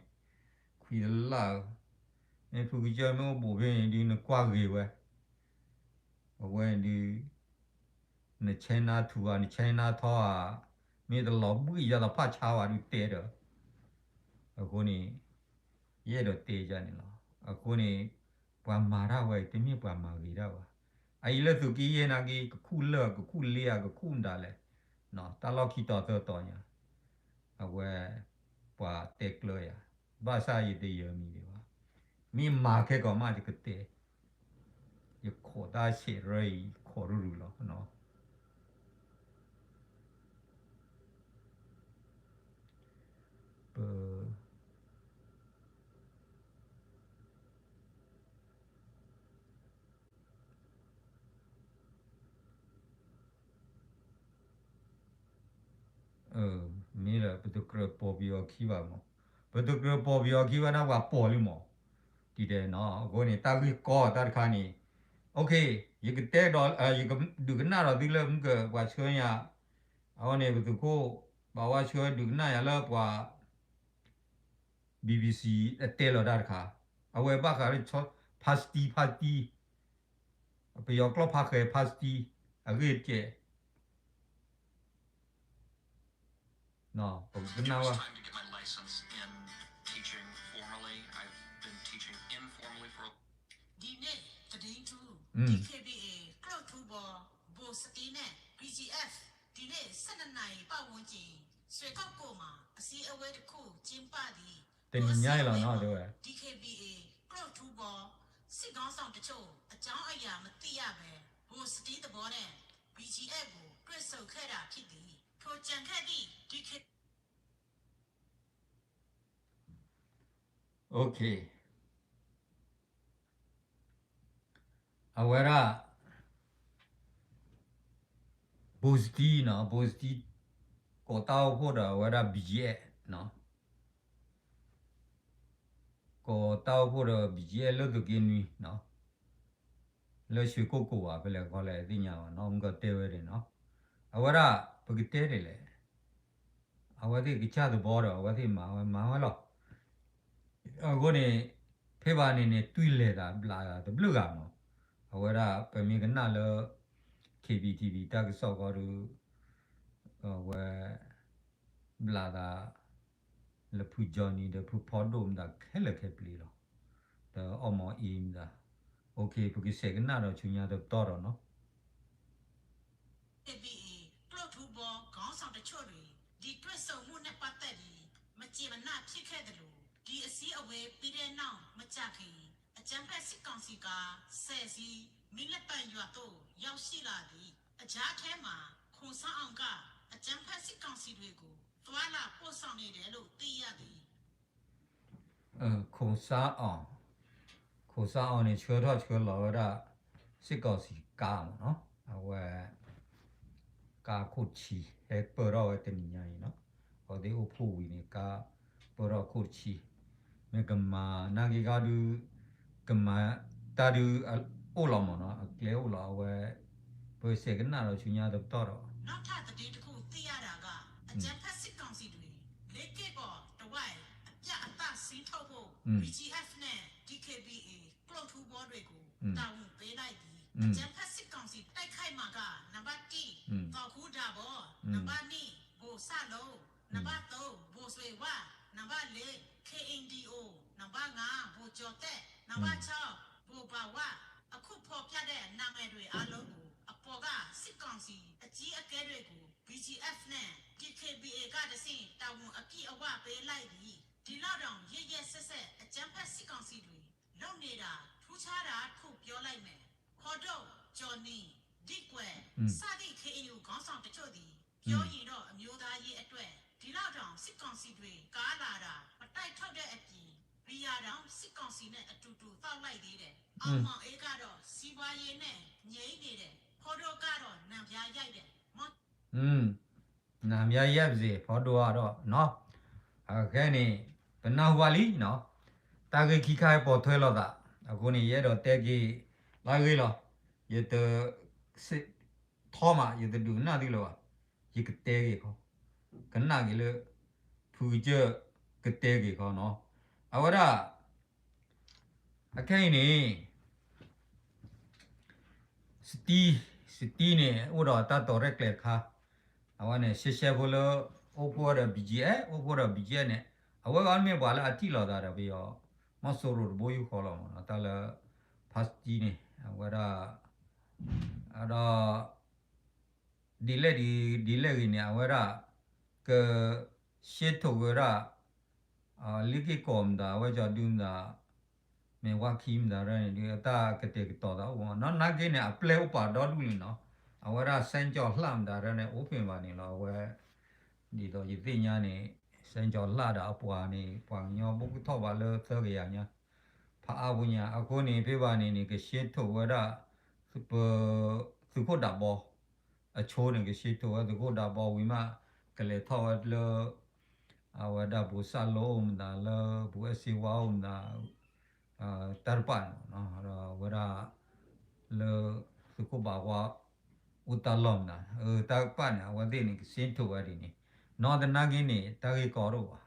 ခွံတလၢ်ဧၢ, မ့ၢ်ဖုကစၢၢ်မ့ၢ်အိၣ်ဘူးဖဲန့ၣ်ဒုး နကွၢ်ဂ့ၤဝဲ အဝဲဒုး နဆဲနါထူဧါ နဆဲနါထီဧါ, မ့ၢ်တလီၤဘှံးယၤတဖၣ်ဆါဝဲဒုးတဲဒီး အဃိန့ၣ် ယအဲၣ်ဒိးတဲယၤန့ၣ်လီၤ. အဃိန့ၣ် ပှၤမၤတၢ်ဝဲအံၤ တမ့ၢ်ပှၤမၤဂ့ၤတၢ်ဘၣ်. အအံၤလၢသုးက့ယဲၢ်နာ်က့ ကခူၣ်လၢၢ် ကခူၣ်လ့ဧါ ကခူၣ်မတၤလဲၣ်, တၢ်လီၢ်ခံတီၤသၢတီၤညါ အဝဲ ပှၤတဲကျၢၤယၤ, ဘၣ်ဆၣ်ယတယၢၤမံၤဒံးဘၣ်. မ့ၢ်မၤခဲကီးမးယကတဲ, ယခိးတၢ်ဆဲးရၢအံၤ ယခိးရူၢ်ရူၢ်လီၤ. ပ ပတကြၢးပိာ်ပယီၤခံဘၣ်မး, ပတကြၢးပိာ်ပယီၤခံဘၣ်န့ၣ် ပှၤပိာ်လံမး, ဒ်တဲနီၤ. အဃိန့ၣ် တၢ်ဂ့ၢ်ကီတၢ်တခါန့ၣ် OK, ယကတဲဒီး ယကဒုးကနၣ်ဒီးသုလၢမုၢ်ကပှၤဆှၢယၤ, အဃိန့ၣ် ပသုးခိၣ် ဘၣ်ဝါဆှၢဒုးကနၣ်ယၤလၢပှၤ BBC အတဲလီၤတၢ်တခါ, အဝဲဘၣ်ဃးလၢ ဖါစတံ ဖါစတံ, ပယီၤကျိာ်ဖါဃဲ ဖါစတံ, အဂ့ၢ်တကဲး ပကနၣ်ဝဲ ဒ်န့ၣ် သတင်းထူး DKBA ကျိၣ်ထူဘီ ဘိၣ်စတံန့ၣ် BGF ဒီနေ့ ဆယ့်နှစ်နာရီပတ်ဝန်းကျင် ရွှေကုက္ကိုမှာ အစည်းအဝေးတစ်ခု ကျင်းပသည်. တနံၤညါအံၤလီၤနီၤ တဲဝဲ DKBA ကျိၣ်ထူဘီ စစ်ခေါင်းဆောင်တချို့ အကြောင်းအရာမသိရဘဲ ဘိၣ်စတံသဘောနဲ့ BGF ကို တွေ့ဆုံခဲ့တာဖြစ်သည်. ထိုကြံခဲ့သည့် DK OK, အဝဲဒၣ် ဘိၣ်စတံနီၤ, ဘိၣ်စတံ ကိးတၢ်အိၣ်ဖှိၣ်ဒီးအဝဲဒၣ် BGF နီၤ, ကိးတၢ်အိၣ်ဖှိၣ်ဒီး BGF လၢသုးက့နွံနီၤ, လၢရွှေကုက္ကိုဘၣ် ဖဲလဲၣ်ကီလဲၣ်သ့ၣ်ညါဘၣ်နီၤ, မုၢ်ကီၢ်တဲဝဲဒၣ်နီၤ, အဝဲဒၣ် ပကတဲဒ်လဲၣ် အဝဲသ့ၣ်ကစၢ်သဘီဒီး အဝဲသ့ၣ်မၤဝဲမၤဝဲလီၤ. အဃိန့ၣ် ဖဲဘၣ်န့ၣ်န့ၣ် တွံၢ်လဲၤသးဘျးသးတဘျုးဂၤမး, အဝဲဒၣ်ပမ့ၢ်ကနၣ်လၢ KBTV တၢ်ကစီၣ်ဃီဒီး အဝဲ ဘျးသး လၢဖုကၠီနံၤဒီးဖုဖီဒိၣ်မတၤခဲလၢာ်ခဲပျ့ၤလီၤ, ဒီးအီၣ်မီၤအ့မတၤ, OK ပကဆဲးကနၣ်ဒီးဆူညါတပတီၢ်ဒီးနီၤ. DKBA ကျိၣ်ထူဘီ ခေါင်းဆောင်တချို့တွေ ဒီတွေ့ဆုံမှုနဲ့ပတ်သက်ပြီး မကျေမနပ်ဖြစ်ခဲ့သလို ဒီအစည်းအဝေးပြီးတဲ့နောက် မကြာခင် အကြမ်းဖက်စစ်ကောင်စီကား ဆယ်စီး မင်းလက်ပံရွာသို့ ရောက်ရှိလာသည်. အကြားထဲမှာ ခွန်ဆန်းအောင်က အကြမ်းဖက်စစ်ကောင်စီတွေကို သွားလာပို့ဆောင်နေတယ်လို့ သိရတယ်. ခွန်ဆန်းအောင်, ခွန်ဆန်းအောင်န့ၣ် ဆှၢထီၣ်ဆှၢလီၤဝဲဒၣ် စစ်ကောင်စီကားမးနီၤ, အဝဲ ကားခိၣ်ဆံ ဟဲပၢၢ်ထီၣ်ဝဲတနံၤညါအံၤနီၤ, အဝဲသ့ၣ်အိၣ်ဖှိၣ်ဝံၤန့ၣ် ကားပၢၢ်ထီၣ်ခိၣ်တဆံ, မ့ၢ်ကမၤနာ်က့ၤခါဒုး ကမၤတၢ်ဒုးအိၣ်လီၤမးနီၤ, အကျဲအိၣ်လီၤ အဝဲ ပကဆဲးကနၣ်ဒီးဆူညါတပတီၢ်ဒီး နောက်ထပ်သတင်းတစ်ခုသိရတာက အကြမ်းဖက်စစ်ကောင်စီတွေ လေးက့ကော်တဝိုက် အပြတ်အသတ်ဆင်းထုတ်ဖို့ BGF နဲ့ DKBA ကျို့ထူးဝေါ်တွေကို တာဝန်ပေးလိုက်သည်. အကြမ်းဖက်စစ်ကောင်စီတိုက်ခိုက်မှာက နံပါတ်တစ် သော်ခူဒါဘော်, နံပါတ်နှစ် ဘိုဆၣ်လုံး, နံပါတ်သုံး ဘိုဆွေဝါ, နံပါတ်လေး KNDO, နံပါတ်ငါး ဘိုကျော်သက်, နံပါတ်ခြောက် ဘိုဘၣ်ဝါ, အခုဖော်ပြတဲ့နာမည်တွေအားလုံးကို အပေါ်ကစစ်ကောင်စီအကြီးအကဲတွေကို BGF နဲ့ DKBA ကတဆင့် တာဝန်အပြည့်အဝပေးလိုက်သည်. ဒီလောက်တောင် ရက်ရက်စက်စက် အကြမ်းဖက်စစ်ကောင်စီတွေ လုပ်နေတာ ထူးခြားတာတစ်ခုပြောလိုက်မယ်. ဖော်ထုတ်, ကျော်နင်, ဒိကွယ် စသည့် KNU ခေါင်းဆောင်တချို့သည် ပြောရင်တော့ အမျိုးသားရေးအတွက် ဒီလောက်တောင် စစ်ကောင်စီတွေ ကားလာတာ မတိုက်ထုတ်တဲ့အပြင် ဘီယာတောင် စစ်ကောင်စီနဲ့ အတူတူ သောက်လိုက်သေးတယ်. အောင်မောင်အေးကတော့ စီးပွားရေးနဲ့ ငြိမ်းနေတယ်. ဖော်ထုတ်ကတော့ နံပြားရိုက်တယ်. မ နံပြားရိုက်ပါစေ ဖော်ထုတ်ကတော့နီၤ, အခဲန့ၣ် ပနၢ်ဟူဘၣ်လံနီၤ, တၢ်ဂ့ၢ်ခံခါအံၤပိာ်ထွဲလိာ်သး, အဃိန့ၣ် ယအဲၣ်ဒိးတဲက့ၤ တၢ်ဂ့ၢ်လီၤ. ယတ ထီမး ယတဒုးကနၣ်သုလၢၤဘၣ်, ယကတဲက့ၤခီ, ကနၣ်က့ၤလၢ ဖုကစၢၢ်ကတဲက့ၤခီနီၤ, အဝဲဒၣ် အခဲအံၤန့ၣ် စတံ, စတံန့ၣ် အိၣ်ဒီးတၢ်တီၤရဲၣ်ကျဲၤတခါ, အဝဲန့ၣ် ရှဲရှဲဖိလၢ အိၣ်ဖှိၣ်ဒီး BGF, အိၣ်ဖှိၣ်ဒီး BGF န့ၣ် အဝဲဂီၢ်မ့ၢ်ပှၤလၢအထံၣ်လိာ်သးဒီးပယီၤ မီၢ်စိရိၤတဘိယူၢ်ဃီလီၤမးနီၤ, တၢ်လၢ ဖါစတံန့ၣ် အဝဲဒၣ် အဒီး ဒ်လဲၣ်ဒ် ဒ်လဲၣ်ဂ့ၤန့ၣ် အဝဲဒၣ် က ရှဲထိၣ်ဝဲဒၣ် လ့က့ၢ်ကီၢ်မတၤ အဝဲကၠီဒုမတၤ မ့ၢ်ဝါခံမတၤရၢန့ၣ် ဒ်အတၢ်ကတဲာ်ကတီၤသးအိၣ်မးနီၤ, နာ်က့န့ၣ် အပျဲၢ်အိၣ်ပာ်ဒီဒူၣ်လံနီၤ, အဝဲဒၣ် စဲကၠီၤလှၣ်မတၤရၢန့ၣ် အိၣ်ဖဲဘၣ်န့ၣ်လီၤ, အဝဲ ဒ်သိးယသ့ၣ်ညါန့ၣ် စဲကၠီၤလှၣ်ဒီးအပှၤန့ၣ် ပှၤကညီဘိၣ်ကထီၣ်ဘၣ်လၢသၢကယၤညါ ဖးအါဖိညါ, အဃိန့ၣ် ဖဲဘၣ်န့ၣ်န့ၣ် ကရှဲထိၣ်ဝဲဒၣ် ပ သုးခိၣ်ဒးဘီ အဆိန့ၣ် ကရှဲထိၣ်ဝဲသုးခိၣ်ဒးဘီဝံၤမး ကလဲၤထီၣ်ဝဲလၢ အဝဲဒၣ်ပူၤစၢ်လိအိၣ်မတၤလၢ ပူၤအဲၣ်စ့ဝါအိၣ်မတၤ တၢ်တပာ်န့ၣ်မ့ၢ်နီၤ ဒီးအဝဲဒၣ် လၢသုးခိၣ်ဘးဝါ အိၣ်တၢ်လီၢ်မတၤ တၢ်တပာ်န့ၣ် အဝဲသ့ၣ်န့ၣ် ကစ့ထိးဝဲဒ်န့ၣ် နီၢ်သနာ်က့န့ၣ် တၢ်ဂ့ၢ်ကီဒိၣ်ဘၣ်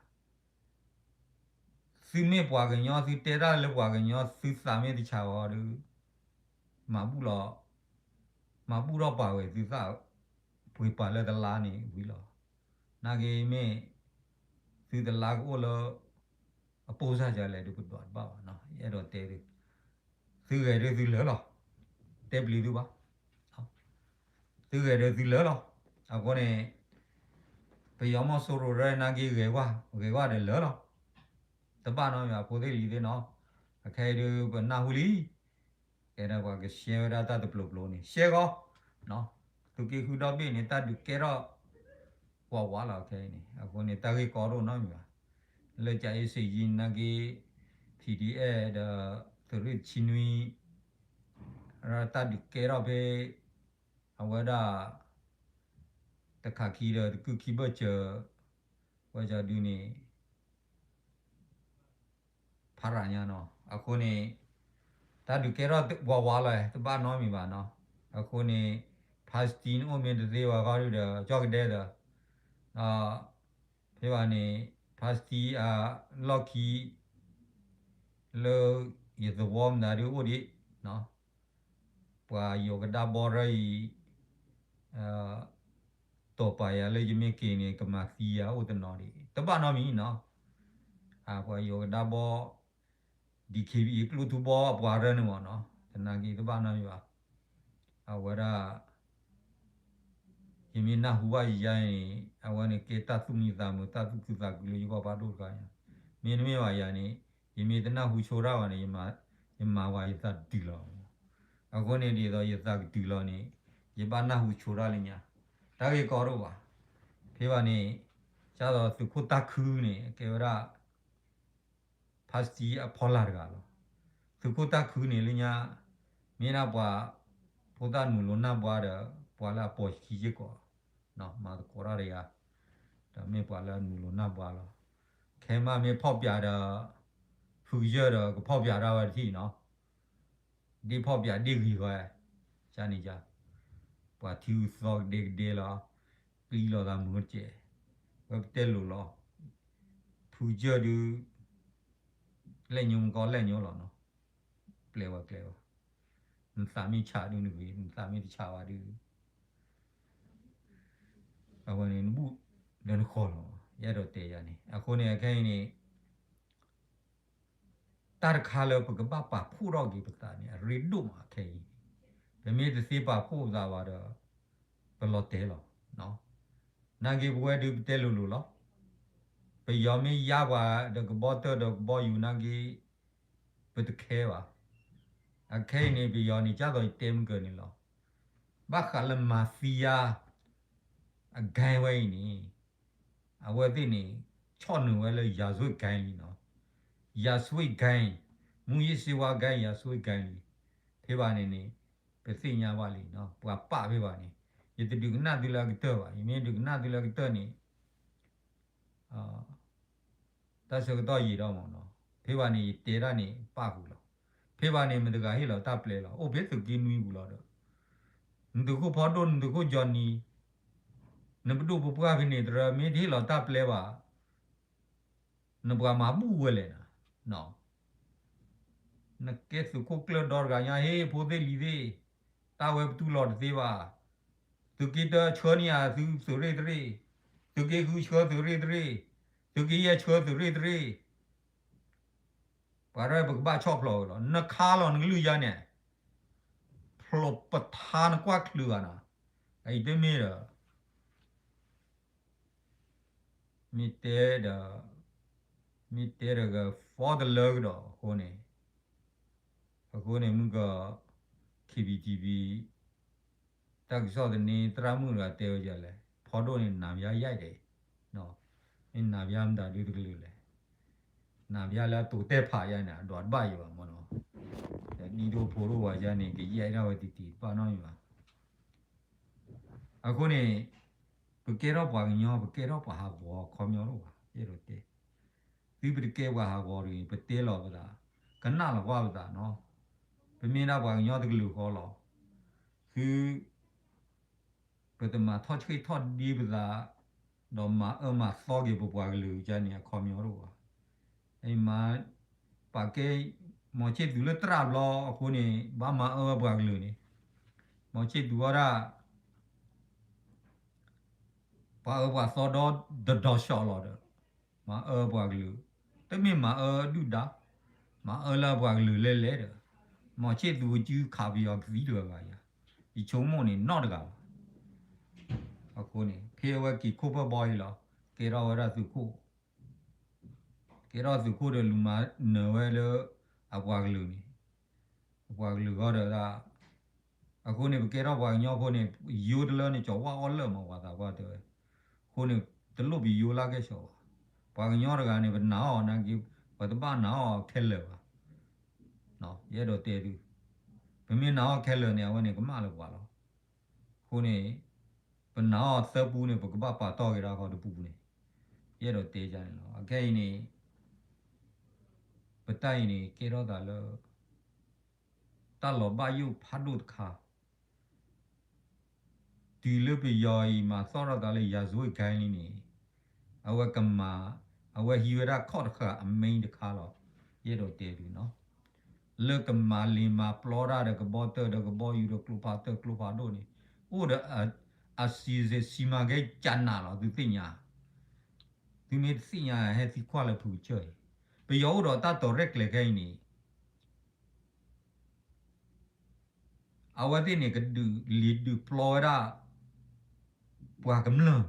သုမ့ၢ်ပှၤကညီ သုတဲတၢ်လၢပှၤကညီ သုသးမ့ၢ်တဆးဝဲဒီး မၤဘူၣ်လီၤ မၤဘူၣ်ထီၣ်ပာ်ဝဲသုသး ပှ့ၤပာ်လၢတလါန့ၣ်ဝံၤလီၤ. နာ်က့မ့ၢ် သုတလါကအိၣ်လၢ အပိၢ်စၢ်ယၤလဲၣ်ဒုးပဒွးတဘၣ်ဘၣ်နီၤ ယအဲၣ်ဒိးတဲဒုး သုဂဲၤဒုးသုလၢာ်လီၤ. တဲပျံၤသုဘၣ် သုဂဲၤဒုးသုလၢာ်လီၤ. အဃိန့ၣ် ပယီၤမီၢ်စိရိၤရဲၣ်နာ်က့ဂဲၤကွၢ် ဂဲၤကွၢ်ဒီးလၢာ်လီၤ. တဘၣ်နီတမံၤဘၣ် ဖိသ့ၣ်လံၤသ့ၣ်နီၤ အခဲအံၤဒုးပနၢ်ဟူလံ ကဲဒီးပှၤကရှဲဝဲဒၣ်တၢ်တပျိၤပျိၤန့ၣ် ရှဲဃီ သုးက့ဃုဒီဘ့ၣ်န့ၣ် တၢ်ဒုးကဲထီၣ် ဝးဝးလီၤခဲအံၤန့ၣ် အဃိန့ၣ် တၢ်ဂ့ၢ်ကီဒိၣ်နီတမံၤဘၣ် လၢကၠၤအ့စ့ယံၤနာ်က့ PDF ဒီး သုးရ့ၣ်တဆံနွံ တၢ်ဒုးကဲထီၣ်ဖဲ အဝဲဒၣ် တခးခံဒီးတကုၢ်ခံဘၢၣ်စၢၤ ဝဲကၠၤဒုန့ၣ် ဖးရၤညါနီၤ အဃိန့ၣ် တၢ်ဒုးကဲထီၣ်ဝးဝးလီၤ တဘၣ်နီတမံၤဘၣ်နီၤ အဃိန့ၣ် passport န့ၣ်အိၣ်မ့ၢ်တသ့ဝဲဃီဒုဒီး ကၠီၣ်ကဒဲဒီး ဖဲဘၣ်န့ၣ် passport အလီၢ်ခံ လၢယသဝီမနုၤဒုအိၣ်ဒံး ပှၤယိၤကဒါဘီရၢအံၤ တီၢ်ပာ်ယၤလၢယမ့ၢ်က့ၤန့ၣ် ကမၤသံယၤအိၣ်တနီၤဒံး တဘၣ်နီတမံၤနီၤ ပှၤယိၤကဒါဘီ DKBA ကျိၣ်ထူဘီအပှၤရၢန့ၣ်မ့ၢ်နီၤ သနာ်က့တဘၣ်နီတမံၤဘၣ် အဝဲဒၣ် ယမ့ၢ်နၢ်ဟူဘၣ်ယၤန့ၣ် အဝဲန့ၣ်ကဲတၢ်သူၣ်မံသးမုာ် တၢ်သူၣ်ခုသးခုလၢယဂီၢ်ဖးဒိၣ်တခါညါ မ့တမ့ၢ်ဘၣ်ယၤန့ၣ် ယမ့ၢ်တနၢ်ဟူဆိတၢ်ဘၣ်န့ၣ် ယမၤဝဲယသးတတုၤလီၤ အဃိန့ၣ်ဒ်သိးယသးကတုၤလီၤန့ၣ် ယဘၣ်နၢ်ဟူဆိတၢ်လၢညါ တၢ်ဂ့ၢ်ကီဒိၣ်ဘၣ် ဖဲဘၣ်န့ၣ် ကၢ်သိးသုးခိၣ်တၢ်ခုန့ၣ် ကဲဝဲဒၣ် ဖါစတံအဖီလာ်တဂၤလီၤ. သုးခိၣ်တၢ်ခုန့ၣ်လၢညါ မ့ၢ်ဒၣ်ပှၤ ဖိသၣ်နုာ်လီၤနၢ်ဘှါဒီး ပှၤလၢအပိာ်ခံစ့ၢ်ကီး မၤသကိးတၢ်တဂၤ ဒီးမ့ၢ်ပှၤလၢအနုာ်လီၤနၢ်ဘှါလီၤ. ခဲမးမ့ၢ်ဖီၣ်ပြးဒီး ဖုကစၢၢ်ဒီး ကဖီၣ်ပြးတၢ်ဝဲတထံၣ်နီၤ ဒ်ဖီၣ်ပြးဒ်ဂ့ၤဝဲ ကန့ၣ် ပှၤထံဂုၤသီကဒဲကဒဲလီၤ. ကျံလီၤသးမုာ်တကဲး ဝဲပတဲလိၤလီၤ. ဖုကစၢၢ်ဒုး လဲၣ်ညိမကီလဲၣ်ညိလီၤနီၤ. ပျဲဝဲကျဲဝဲ နသးမ့ၢ်ဆးဒုးနဂ့ၤ နသးမ့ၢ်တဆးဝဲဒုး အဝဲန့ၣ်နဘူၣ်လၢနဃီလီၤ. ယအဲၣ်ဒိးတဲယၤန့ၣ် အဃိန့ၣ် အခဲအံၤန့ၣ် တၢ်တခါလၢပကဘၣ်ပာ်ဖှိၣ်ထီၣ်က့ၤပသးန့ၣ် အရ့ဒိၣ်မးခဲအံၤန့ၣ် ပမ့ၢ်တသ့ပာ်ဖှိၣ်ပသးဘၣ်ဒီး ပလီၤတဲာ်လီၤ. နာ်က့ပဝဲဒုးပတဲလိၤလိၤလီၤ. ပယီၤမ့ၢ်ယါပှၤဒီးကဘီတၢၢ်ဒီးကဘီယူၤနာ်က့ ပတခဲဘၣ်. အခဲအံၤန့ၣ် ပယီၤန့ၣ် ကၢ်သိးယတဲမုၢ်ကၢၤန့ၣ်လီၤ. ဘၣ်ဃးလၢ mafia အ gang ဝဲအံၤန့ၣ် အဝဲသ့ၣ်န့ၣ် ဆီၣ်နုာ်ဝဲလၢ ရာဇဝတ် gang လံနီၤ. ရာဇဝတ် gang, မူးယစ်ဆေးဝါး gang, ရာဇဝတ် gang လံ. ဖဲဘၣ်န့ၣ်န့ၣ် ပသ့ၣ်ညါဘၣ်လံနီၤ ပှၤပာ်ဖဲဘၣ်န့ၣ် ယတဒုးကနၣ်သုလၢအကတၢၢ်ဘၣ်. ယမ့ၢ်ဒုးကနၣ်သုလၢအကတၢၢ်န့ၣ် တၢ်ဆၢကတီၢ်ယံာ်ထီၣ်မးနီၤ. ဖဲဘၣ်န့ၣ် ယတဲတၢ်န့ၣ်ပာ်ဃုာ်လီၤ. ဖဲဘၣ်န့ၣ် မတၤတဂၤဟ့ၣ်လီၤတၢ်ပျဲလီၤ. အိၣ်ဖဲသုးက့နွံပူၤလီၤဒီး နသုးခိၣ်ဖီဒိၣ် နသုးခိၣ်ကၠီနံၤ နပဒိၣ်ပပှၢ်ဖဲန့ၣ် တရၢမ့ၢ်တဟ့ၣ်လီၤတၢ်ပျဲဘၣ် နပှၤမၤဘူၣ်ဝဲလဲၣ်နၤ. နကဲသုးခိၣ်ကျၢၢ်ဒီတဂၤညါ ဟ့ၣ်ဖိသ့ၣ်လံၤသ့ၣ် တၢ်ဝဲပတူၢ်လိာ်တသ့ဘၣ်. သုးက့တၢဆှၢန့ၢ်ယၤသုးရ့ၣ်တရ့ၣ်, သုးက့ဃုဆှၢသုးရ့ၣ်တရ့ၣ်, သုးက့ယဲၢ်ဆှၢသုးရ့ၣ်တရ့ၣ် ပှၤရဲၣ်ပကဘၣ်ဆီၣ်ဖျိးဝဲလီၤ. နခါလီၤနကလုၢ်ယါန့ၣ် ဖျိးပထါနကွၢ်ချုးဘၣ်နၤ. အအံၤတမ့ၢ်ဒီး မ့ၢ်တဲဒီး မ့ၢ်တဲဒီးကဖီတလၢကဒီးအဃိန့ၣ်, အဃိန့ၣ်မုၢ်ကီး KBTV တၢ်ကစီၣ်သန့သရၣ်မုၣ်တဂၤတဲဝဲဒ်လဲၣ်, ဖီဒိၣ်န့ၣ် နၤဘၣ်ယါအံၤဒဲး, မ့ၢ်နၤဘၣ်မတၤဒုတကလုာ်လဲၣ်. နၤဘၣ်လၢအတိၤတဲဖးယါန့ၣ် အဒွးတဘၣ်ယံၤဘၣ်မ့ၢ်နီၤ. ဒ်ဒိၣ်ဖိဒိၣ်ဝဲယါန့ၣ် ကယဲၢ်ဒၣ်ဝဲတံၢ်တံၢ်တဘၣ်နီတမံၤဘၣ်. အဃိန့ၣ် ပကဲထီၣ်ပှၤကညီ ပကဲထီၣ်ပှၤဟးဂီၤခီပညီတအိၣ်ဘၣ်. ယအဲၣ်ဒိးတဲ, သုပတကဲပှၤဟးဂီၤတဂ့ၤ ပတဲလီၤပသး, ကနၣ်လီၤကွၢ်ပသးနီၤ, ပမ့ၢ်ဒၣ်ပှၤကညီတကလုာ်ဃီလီၤ, သု ပတမၤထီၣ်ဆှ့ၣ်ထီၣ်ဒ့ပသး, ဒီးမၤအၢမၤသီက့ၤပပှၤကလုာ်ကန့ၣ် အခီပညီတအိၣ်ဘၣ်. မၤ ပာ်ကဲ မီၤဆ့ၣ်သူးလၢတြၢ်ဘျီအဃိန့ၣ် ဘၣ်မၤအၢဝဲပှၤကလုာ်န့ၣ်, မီၤဆ့ၣ်သူးဝဲဒၣ် ပှၤအၢပှၤသီဒီတဒီးဆီးလီၤဒီး မၤအၢပှၤကလုာ်, တမ့ၢ်မၤအၢဒုၣ်ဒါ, မၤအၢလၢပှၤကလုာ်လဲၣ်လဲၣ်ဒီး, မီၤဆ့ၣ်သူးကစုခးပယီၤကသံတဂၤဂၤယၤ, ယဆိကမိၣ်န့ၣ်နီတဂၤဘၣ်. အဃိန့ၣ် ဖဲအဝဲက့ၤခိၣ်ဖၢၣ်ဘီအံၤလီၤ, ကဲထီၣ်ဝဲဒၣ်သုးခိၣ် ကဲထီၣ်သုးခိၣ်ဒီးလူၤမၤနၢၤဝဲလၢ အပှၤကလုာ်န့ၣ်, အပှၤကလုာ်ဂီၢ်ဒီးဒၣ်, အဃိန့ၣ် ပကဲထီၣ်ပှၤကညီဖိန့ၣ် ယိတလၢန့ၣ် ကၠီၤဝၣ်အီၣ်လၢာ်မး ပှၤသးပှၢ်တဲဝဲ, အဃိန့ၣ် တလိၣ်ပယိလၢကဲၣ်ဆိးဘၣ်. ပှၤကညီတဂၤန့ၣ် ပနာ်အီၤနာ်က့ ပတဘၣ်နာ်အီၤခဲလၢာ်ဘၣ်. ယအဲၣ်ဒိးတဲသု, ပမ့ၢ်နာ်အီၤခဲလၢာ်န့ၣ် အဝဲန့ၣ်ကမၣ်လၢပှၤလီၤ. အဃိန့ၣ် ပနာ်အီၤသၢပူန့ၣ် ပကဘၣ်ပာ်တီၢ်က့ၤဒၣ်ဃီတပူန့ၣ်, ယအဲၣ်ဒိးတဲန့ၣ်လီၤ. အခဲအံၤန့ၣ် ပတၢ်အံၤန့ၣ် ကဲထီၣ်သးလၢ တၢ်လီၤဘၣ်ယိၣ်ဖးဒိၣ်တခါ, တုၤလၢပယီၤအံၤမၤသီၣ်ထီၣ်သးလၢ ရာဇဝတ်ဂိုဏ်းလံန့ၣ်, အဝဲကမၤ, အဝဲဟံးဝဲဒၣ်ခီၣ်တဃာ်အမံတခါလီၤ. ယအဲၣ်ဒိးတဲဒုနီၤ, လၢကမၤလ့ၤမၤပျီတၢ်ဒီးကဘီတၢၢ်ဒီးကဘီယူၤဒီးကျိဖးတၢၢ်ကျိဖးဒိၣ်န့ၣ်, အိၣ်ဒီး အစံးစ့ၢ်စံးမၤကဲကနးလီၤ သုသ့ၣ်ညါ, သုမ့ၢ်တသ့ၣ်ညါဟဲသံကွၢ်လၢဖုကစၢၢ်အံၤ, ပယီၤအိၣ်ဒီးတၢ်တီၤရဲၣ်ကျဲၤခဲအံၤန့ၣ် အဝဲသ့ၣ်န့ၣ် ကဒုးလ့ၤဒုးပျီဝဲဒၣ် ပှၤကမျၢၢ်,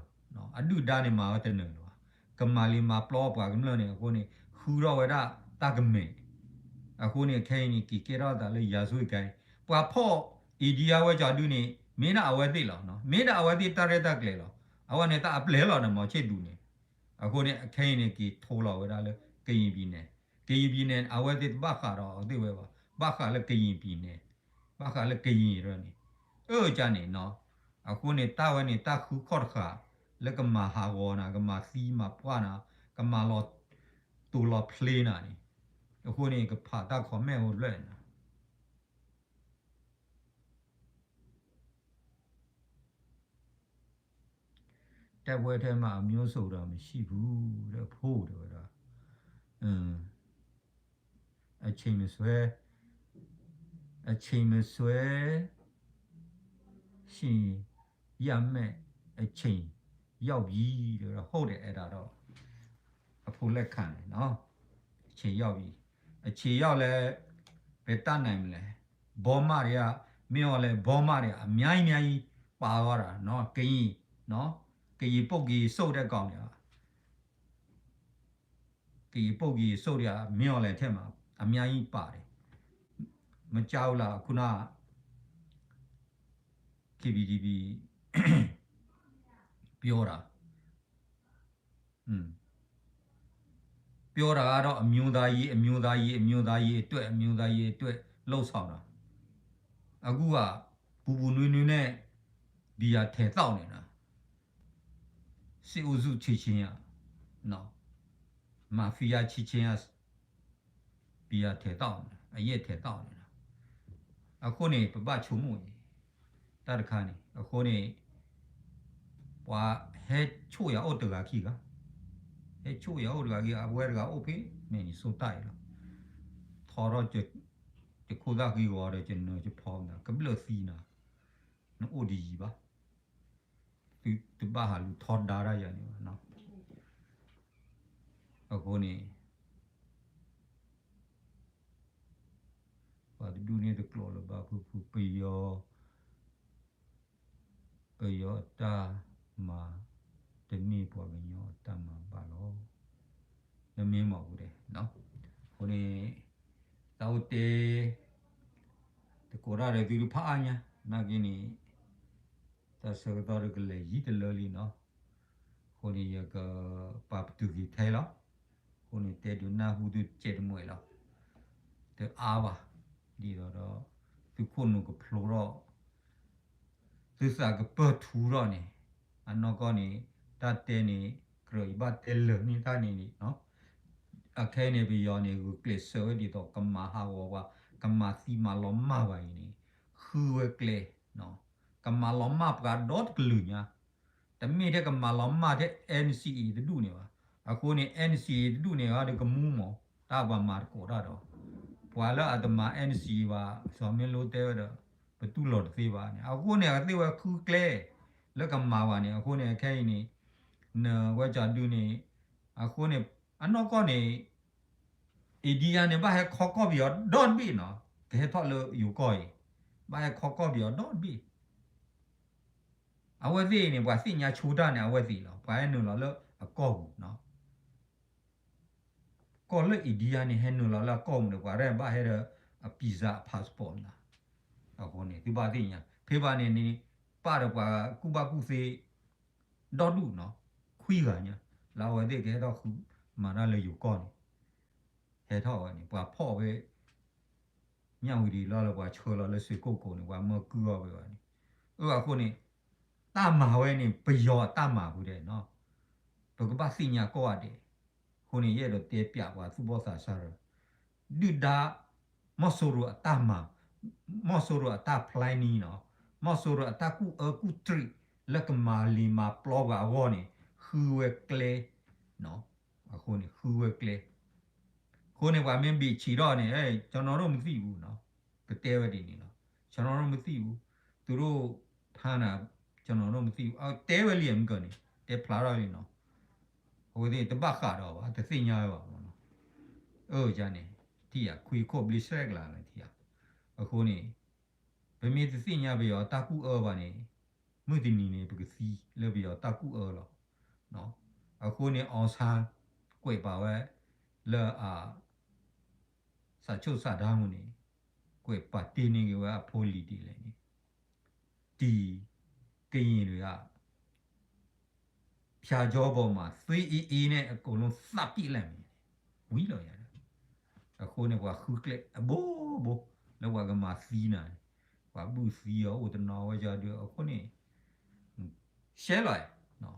အဒုၣ်ဒါန့ၣ်မၤဝဲတနၢၤလၢၤဘၣ်, ကမၤလ့ၤမၤပျီပှၤကမျၢၢ်န့ၣ် အဃိန့ၣ် ဃုထီၣ်ဝဲဒၣ်တၢ်ကမဲာ်, အဃိန့ၣ် ခဲအံၤန့ၣ် က့ၤကဲထီၣ်သးလၢ ရာဇဝတ်ဂိုဏ်း, ပှၤဖီၣ် India ဝဲကၠီဒုန့ၣ် မ့ၢ်ဒၣ်အဝဲသ့ၣ်လီၤ, မ့ၢ်ဒၣ်အဝဲသ့ၣ်တၢ်ရဲၣ်တၢ်ကျဲၤလီၤ, အဝဲန့ၣ်တၢ်အပျဲၢ်လီၤန့ၣ် မီၤဆ့ၣ်သူးန့ၣ်, အဃိန့ၣ် ခဲအံၤန့ၣ် က့ၤထိလီၤဝဲဒၣ်လၢ ကယံၤပံၤနဲၣ်, ကယံၤပံၤနဲၣ် အဝဲသ့ၣ်တဘၣ်ဃးဒီးအဝဲသ့ၣ်ဝဲဘၣ်, ဘၣ်ဃးလၢကယံၤပံၤနဲၣ်, ဘၣ်ဃးလၢကယံၤရၢန့ၣ်, အၢၣ်ကန့ၣ်နီၤ, အဃိန့ၣ် တၢ်ဝဲန့ၣ် တၢ်ဃုခီၣ်တဃာ် လၢကမၤဟးဂီၤနၤ ကမၤသံမၤပှၢ်နၤ, ကမၤလီၤတိၤလီၤဖျ့နၤန့ၣ်, အဃိန့ၣ် ကဖးတၢ် comment အိၣ်တဖျၢၣ်နၤ တိုက်ပွဲထဲမှာ အမျိုးစုံတော့မရှိဘူးတဲ့ အဖိတဲဝဲဒၣ်, အချိန်မဆွဲ, အချိန်မဆွဲ ရှင်ရမယ့်အချိန်ရောက်ပြီ တဲဝဲဒၣ်, ဟုတ်တယ် အဲ့ဒါတော့ အဖိလက်ခံတယ်နော်, အချိန်ရောက်ပြီ, အချိန်ရောက်လဲ ဘယ်တတ်နိုင်မလဲ, ဘောမတွေက မင်းအောင်လှိုင် ဘောမတွေက အများကြီး အများကြီး ပါသွားတာနော်, ကရင်နော်, ကရင်ပုပ်ကရင်စိတ်တဲ့ကောင်တွေက ကရင်ပုပ်ကရင်စိတ်တွေက မင်းအောင်လှိုင်ထဲမှာ အများကြီးပါတယ်, မကြားဘူးလား ခုန KBDB ပြောတာ ပြောတာကတော့ အမျိုးသားရေး အမျိုးသားရေး အမျိုးသားရေးအတွက် အမျိုးသားရေးအတွက် လုပ်ဆောင်တာ, အခုက ပူပူနွေးနွေးနဲ့ ဘီယာထဲသောက်နေတာ, စစ်အုပ်စုချစ်ခြင်းကနော်, မၤဖီးယားချစ်ခြင်းက ဘီယာထဲသောက်နေတာ, အရက်ထဲသောက်နေတာ, အဃိန့ၣ် ပဘၣ်ဆိကမိၣ်အံၤ တၢ်တခါန့ၣ်, အဃိန့ၣ် ပှၤဟဲဆိၣ်ယၤအိၣ်တဂၤခံဂၤ, ဟဲဆိၣ်ယၤအိၣ်တဂၤခံဂၤ, အဝဲတဂၤအိၣ်ဖဲ Minnesota အံၤလီၤ, ထီထီၣ် ယခိၣ်သၣ်ဃံဂီၤဒီး ယနၢၤယဖီမနၤ ကဘျၢၣ်သံနၤ, နအိၣ်တယံၤဘၣ်, သုတဘၣ်ဟးလူၤထီဒါတၢ်ယၤန့ၣ်ဘၣ်, အဃိန့ၣ် ပှၤတဒူၣ်န့ၣ်တကျိၤလၢၤဘၣ်ဖုဖု, ပယီၤ, ပယီၤအတၢ်မၤ တမ့ၢ်ပှၤကညီအတၢ်မၤဘၣ်လီၤ, နမ့ၢ်မၤပူၤဒဲး, အဃိန့ၣ် တၢ်အိၣ်တဲ တကိးတၢ်ဒီးသုတဖၣ်အါညါ, နာ်က့န့ၣ် တၢ်ဆၢကတီၢ်တကလဲၤယံၤတလၢလံနီၤ, အဃိန့ၣ် ယကပာ်ပတုာ်က့ၤထဲလီၤ, အဃိန့ၣ် တဲဒုးနၢ်ဟူသုတစဲးတမှဲာ်လီၤ, တအါဘၣ်, ဒ်သိးဒီး သုခိၣ်နူာ်ကဖျိထီၣ်, သုသးကပၢၢ်ထူထီၣ်န့ၣ်, အနီၢ်ကီၢ်န့ၣ် တၢ်တဲန့ၣ် ယဘၣ်တဲလၢာ်န့ၢ်တၢ်န့ၣ်န့ၣ်, အခဲအံၤန့ၣ် ပယီၤန့ၣ် ဂုာ်ကျဲးစၢးဝဲဒ်သိး ကမၤဟးဂီၤပှၤ, ကမၤသံမၤလီၤမၢ်ပှၤအံၤန့ၣ်, ဃုဝဲကျဲ, ကမၤလီၤမၢ်ပှၤဒီတကလုာ်ညါ, တမ့ၢ်ထဲကမၤလီၤမၢ်ထဲ NCA တဒူၣ်န့ၣ်ဘၣ်. အဃိန့ၣ် NCA တဒူၣ်န့ၣ် အဒီးကမူမး တၢ်ပှၤမၤတကိးတၢ်ဒီး, ပှၤလၢအတမၤ NCA ဘၣ် စီၤမ့လိတဲဝဲဒီး ပတူၢ်လိာ်တသ့ဘၣ်န့ၣ်, အဃိန့ၣ် အကသ့ၣ်ဝဲဃုကျဲ လၢကမၤဘၣ်န့ၣ်, အဃိန့ၣ် အခဲအံၤန့ၣ် နဝဲကၠီဒုန့ၣ်, အဃိန့ၣ် အနီၢ်ကီၢ်န့ၣ် India န့ၣ် ဘၣ်ဟဲခီကီၢ်ပယီၤဒီတဘ့ၣ်နီၤ, ကဟဲထီၣ်လၢယိၤကီၢ်အံၤ, ဘၣ်ဟဲခီကီၢ်ပယီၤဒီတဘ့ၣ်. အဝဲသ့ၣ်အံၤန့ၣ် ပှၤသ့ၣ်ညါဆိတၢ်န့ၣ် အဝဲသ့ၣ်လီၤ, ပှၤဟဲနုာ်လီၤလၢအကီၢ်ပူၤနီၤ. ကီၢ်လၢ India န့ၣ် ဟဲနုာ်လီၤလၢအကီၢ်ပူၤန့ၣ် ပှၤရဲၣ်ဘၣ်ဟဲဒီးအ visa passport နီၤ. အဃိန့ၣ် သုဘၣ်သ့ၣ်ညါ ဖဲဘၣ်န့ၣ်န့ၣ် ပၣ်ဒီးပှၤကူၣ်ဘၣ်ကူၣ်သ့ ဒီဒူၣ်နီၤ, ခွံဂၤညါ, လၢအဝဲသ့ၣ်ကဟဲထီၣ်ဃုမၤတၢ်လၢယိၤကီၢ်န့ၣ်, ဟဲထီၣ်ဝဲန့ၣ် ပှၤဖီၣ်ဝဲ ညၣ်ဝံၤဒံးလီၤလၢပှၤဆှၢလီၤလၢစ့ၢ်ကိၣ်ကိၤန့ၣ် ပှၤမၢကုၢ်အီၤဝဲဘၣ်န့ၣ်, အဃိန့ၣ် တၢ်မၤဝဲန့ၣ် ပယီၤအတၢ်မၤဖုဒဲးနီၤ, ပကဘၣ်သ့ၣ်ညါကိးဂၤဒဲး, အဃိန့ၣ် ယအဲၣ်ဒိးတဲပျးပှၤသူၣ်ဘီၣ်သးစၢ်ရၢ ဒုၣ်ဒါ မီၢ်စိရိၤအတၢ်မၤ, မီၢ်စိရိၤအတၢ် planning နီၤ, မီၢ်စိရိၤအတၢ်ကူၣ်အၢကူၣ်တရံး လၢကမၤလံၤမၤပျီပှၤအဂီၢ်န့ၣ် ဃုဝဲကျဲ, အဃိန့ၣ် ဃုဝဲကျဲ, အဃိန့ၣ် ပှၤမ့ၢ်ဘ့ၣ်ဆံးထီၣ်န့ၣ် ကျွန်တော်တို့မသိဘူးနီၤ, ကတဲဝဲဒ်န့ၣ်လီၤ, ကျွန်တော်တို့မသိဘူး, သူတို့ဖမ်းတာ ကျွန်တော်တို့မသိဘူး, တဲဝဲလံမုၢ်ကၢန့ၣ် တဲဖျါထီၣ်လံနီၤ, အဝဲသ့ၣ်တဘၣ်ဃးဒီးဘၣ် တသ့ၣ်ညါဝဲဘၣ်မနီၤ, အၢ ယၤန့ၣ် ထံၣ်ယၤ ခွံခိၣ်ဘျ့စဲကလၤလၢထံၣ်ယၤ, အဃိန့ၣ် ပမ့ၢ်တသ့ၣ်ညါပယီၤတၢ်ကူၣ်အၢဘၣ်န့ၣ် မုၢ်တနံၤန့ၣ် ပကသံလၢပယီၤတၢ်ကူၣ်အၢလီၤ, အဃိန့ၣ် အောင်ဆန်း ကွဲးပာ်ဝဲ လၢအ စာချုပ်စာတမ်းမူန့ၣ် ကွဲးပာ်တ့ၢ်န့ၢ်က့ၤဝဲအဖိလံၤဒ်လဲၣ်န့ၣ်, ဒီကရင်တွေက ဘုရားကျောင်းပေါ်မှာ သွေးအေးအေးနဲ့ အကုန်လုံး သတ်ပစ်လိုက်မယ်န့ၣ် ဝံၤလီၤယၤဒီး, အဃိန့ၣ် ပှၤဃုကျဲအဘိဘိ လၢပှၤကမၤသံနၤန့ၣ်, ပှၤဘုၣ်သံအီၤအိၣ်တနီၤဝဲယၤဒီး အဃိန့ၣ် ရှဲလီၤ,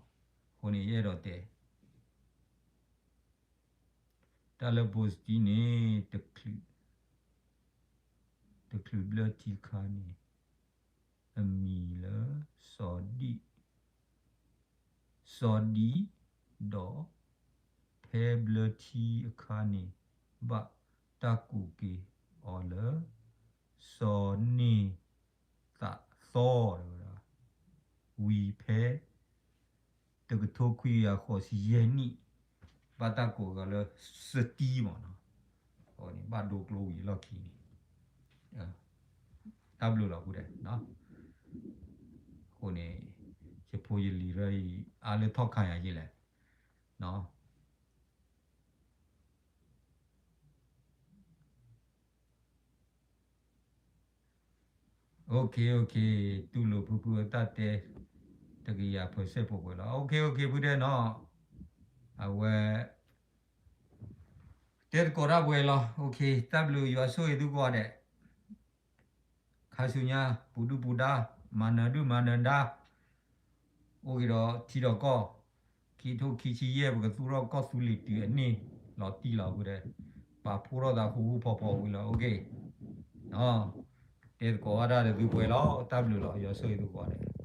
အဃိန့ၣ် ယအဲၣ်ဒိးတဲ တၢ်လၢ ဘိစတံန့ၣ် တချုးဘျၢထံခါန့ၣ် အမံၤလၢ စီၤဒံ, စီၤဒံ, ဒီး ဖဲဘျၢထံအခါန့ၣ် ဘၣ်တၢ်ကူးက့ၤအီၤလၢ စီၤန့ၢ်သးသီ တဲဝဲဒၣ်, ဝံၤဖဲ တကထိခွံကယၤဃိးဆံယဲၢ်နံၣ် ဘၣ်တၢ်ကိးအီၤလၢ စတံမ့ၢ်နီၤ, အဃိန့ၣ် ဘၣ်ဒိကျိဝံၤအလီၢ်ခံန့ၣ်, တၢ်ဘျုးလီၤ ဖုဒဲး, အဃိန့ၣ် ယဖိယလံၤရၢအံၤ အါလၢထီၣ်ခါယၤယ့လဲၣ်, နီၤ OK OK, တူၢ်လိာ်ဖုဖုအတၢ်တဲ တကယၤ percent ပှဲၤပှဲၤလီၤ. OK OK ဖုဒဲးနီၤ, အဝဲ တဲသကိးတၢ်ပှဲၤလီၤ. OK, တၢ်ဘျုး ယွၤဆိၣ်ဂ့ၤသုကိးဂၤဒဲး, ခါဆူညါ ပူၤဒုၣ်ပူၤဒါ မၤနၢၤဒုၣ်မၤနၢၤဒါ အိၣ်က့ၤဒီးထံဒီးကီၢ်, ခံထိခံဆံယဲၢ် ပကသူၣ်ထီၣ်ကီၢ်သူလ့ၤတုၤအန့ၢ်လီၤတံၢ်လီၤ ဖုဒဲး, ပာ်ဖှိၣ်ထီၣ်သးဃူဃူဖိးဖိးဝံၤလီၤ. OK, တဲသကိးဝဲဒၣ်ဒီးသုပှဲၤလီၤ. တၢ်ဘျုးလီၤ. ယွၤဆိၣ်ဂ့ၤသုကိးဂၤဒဲး.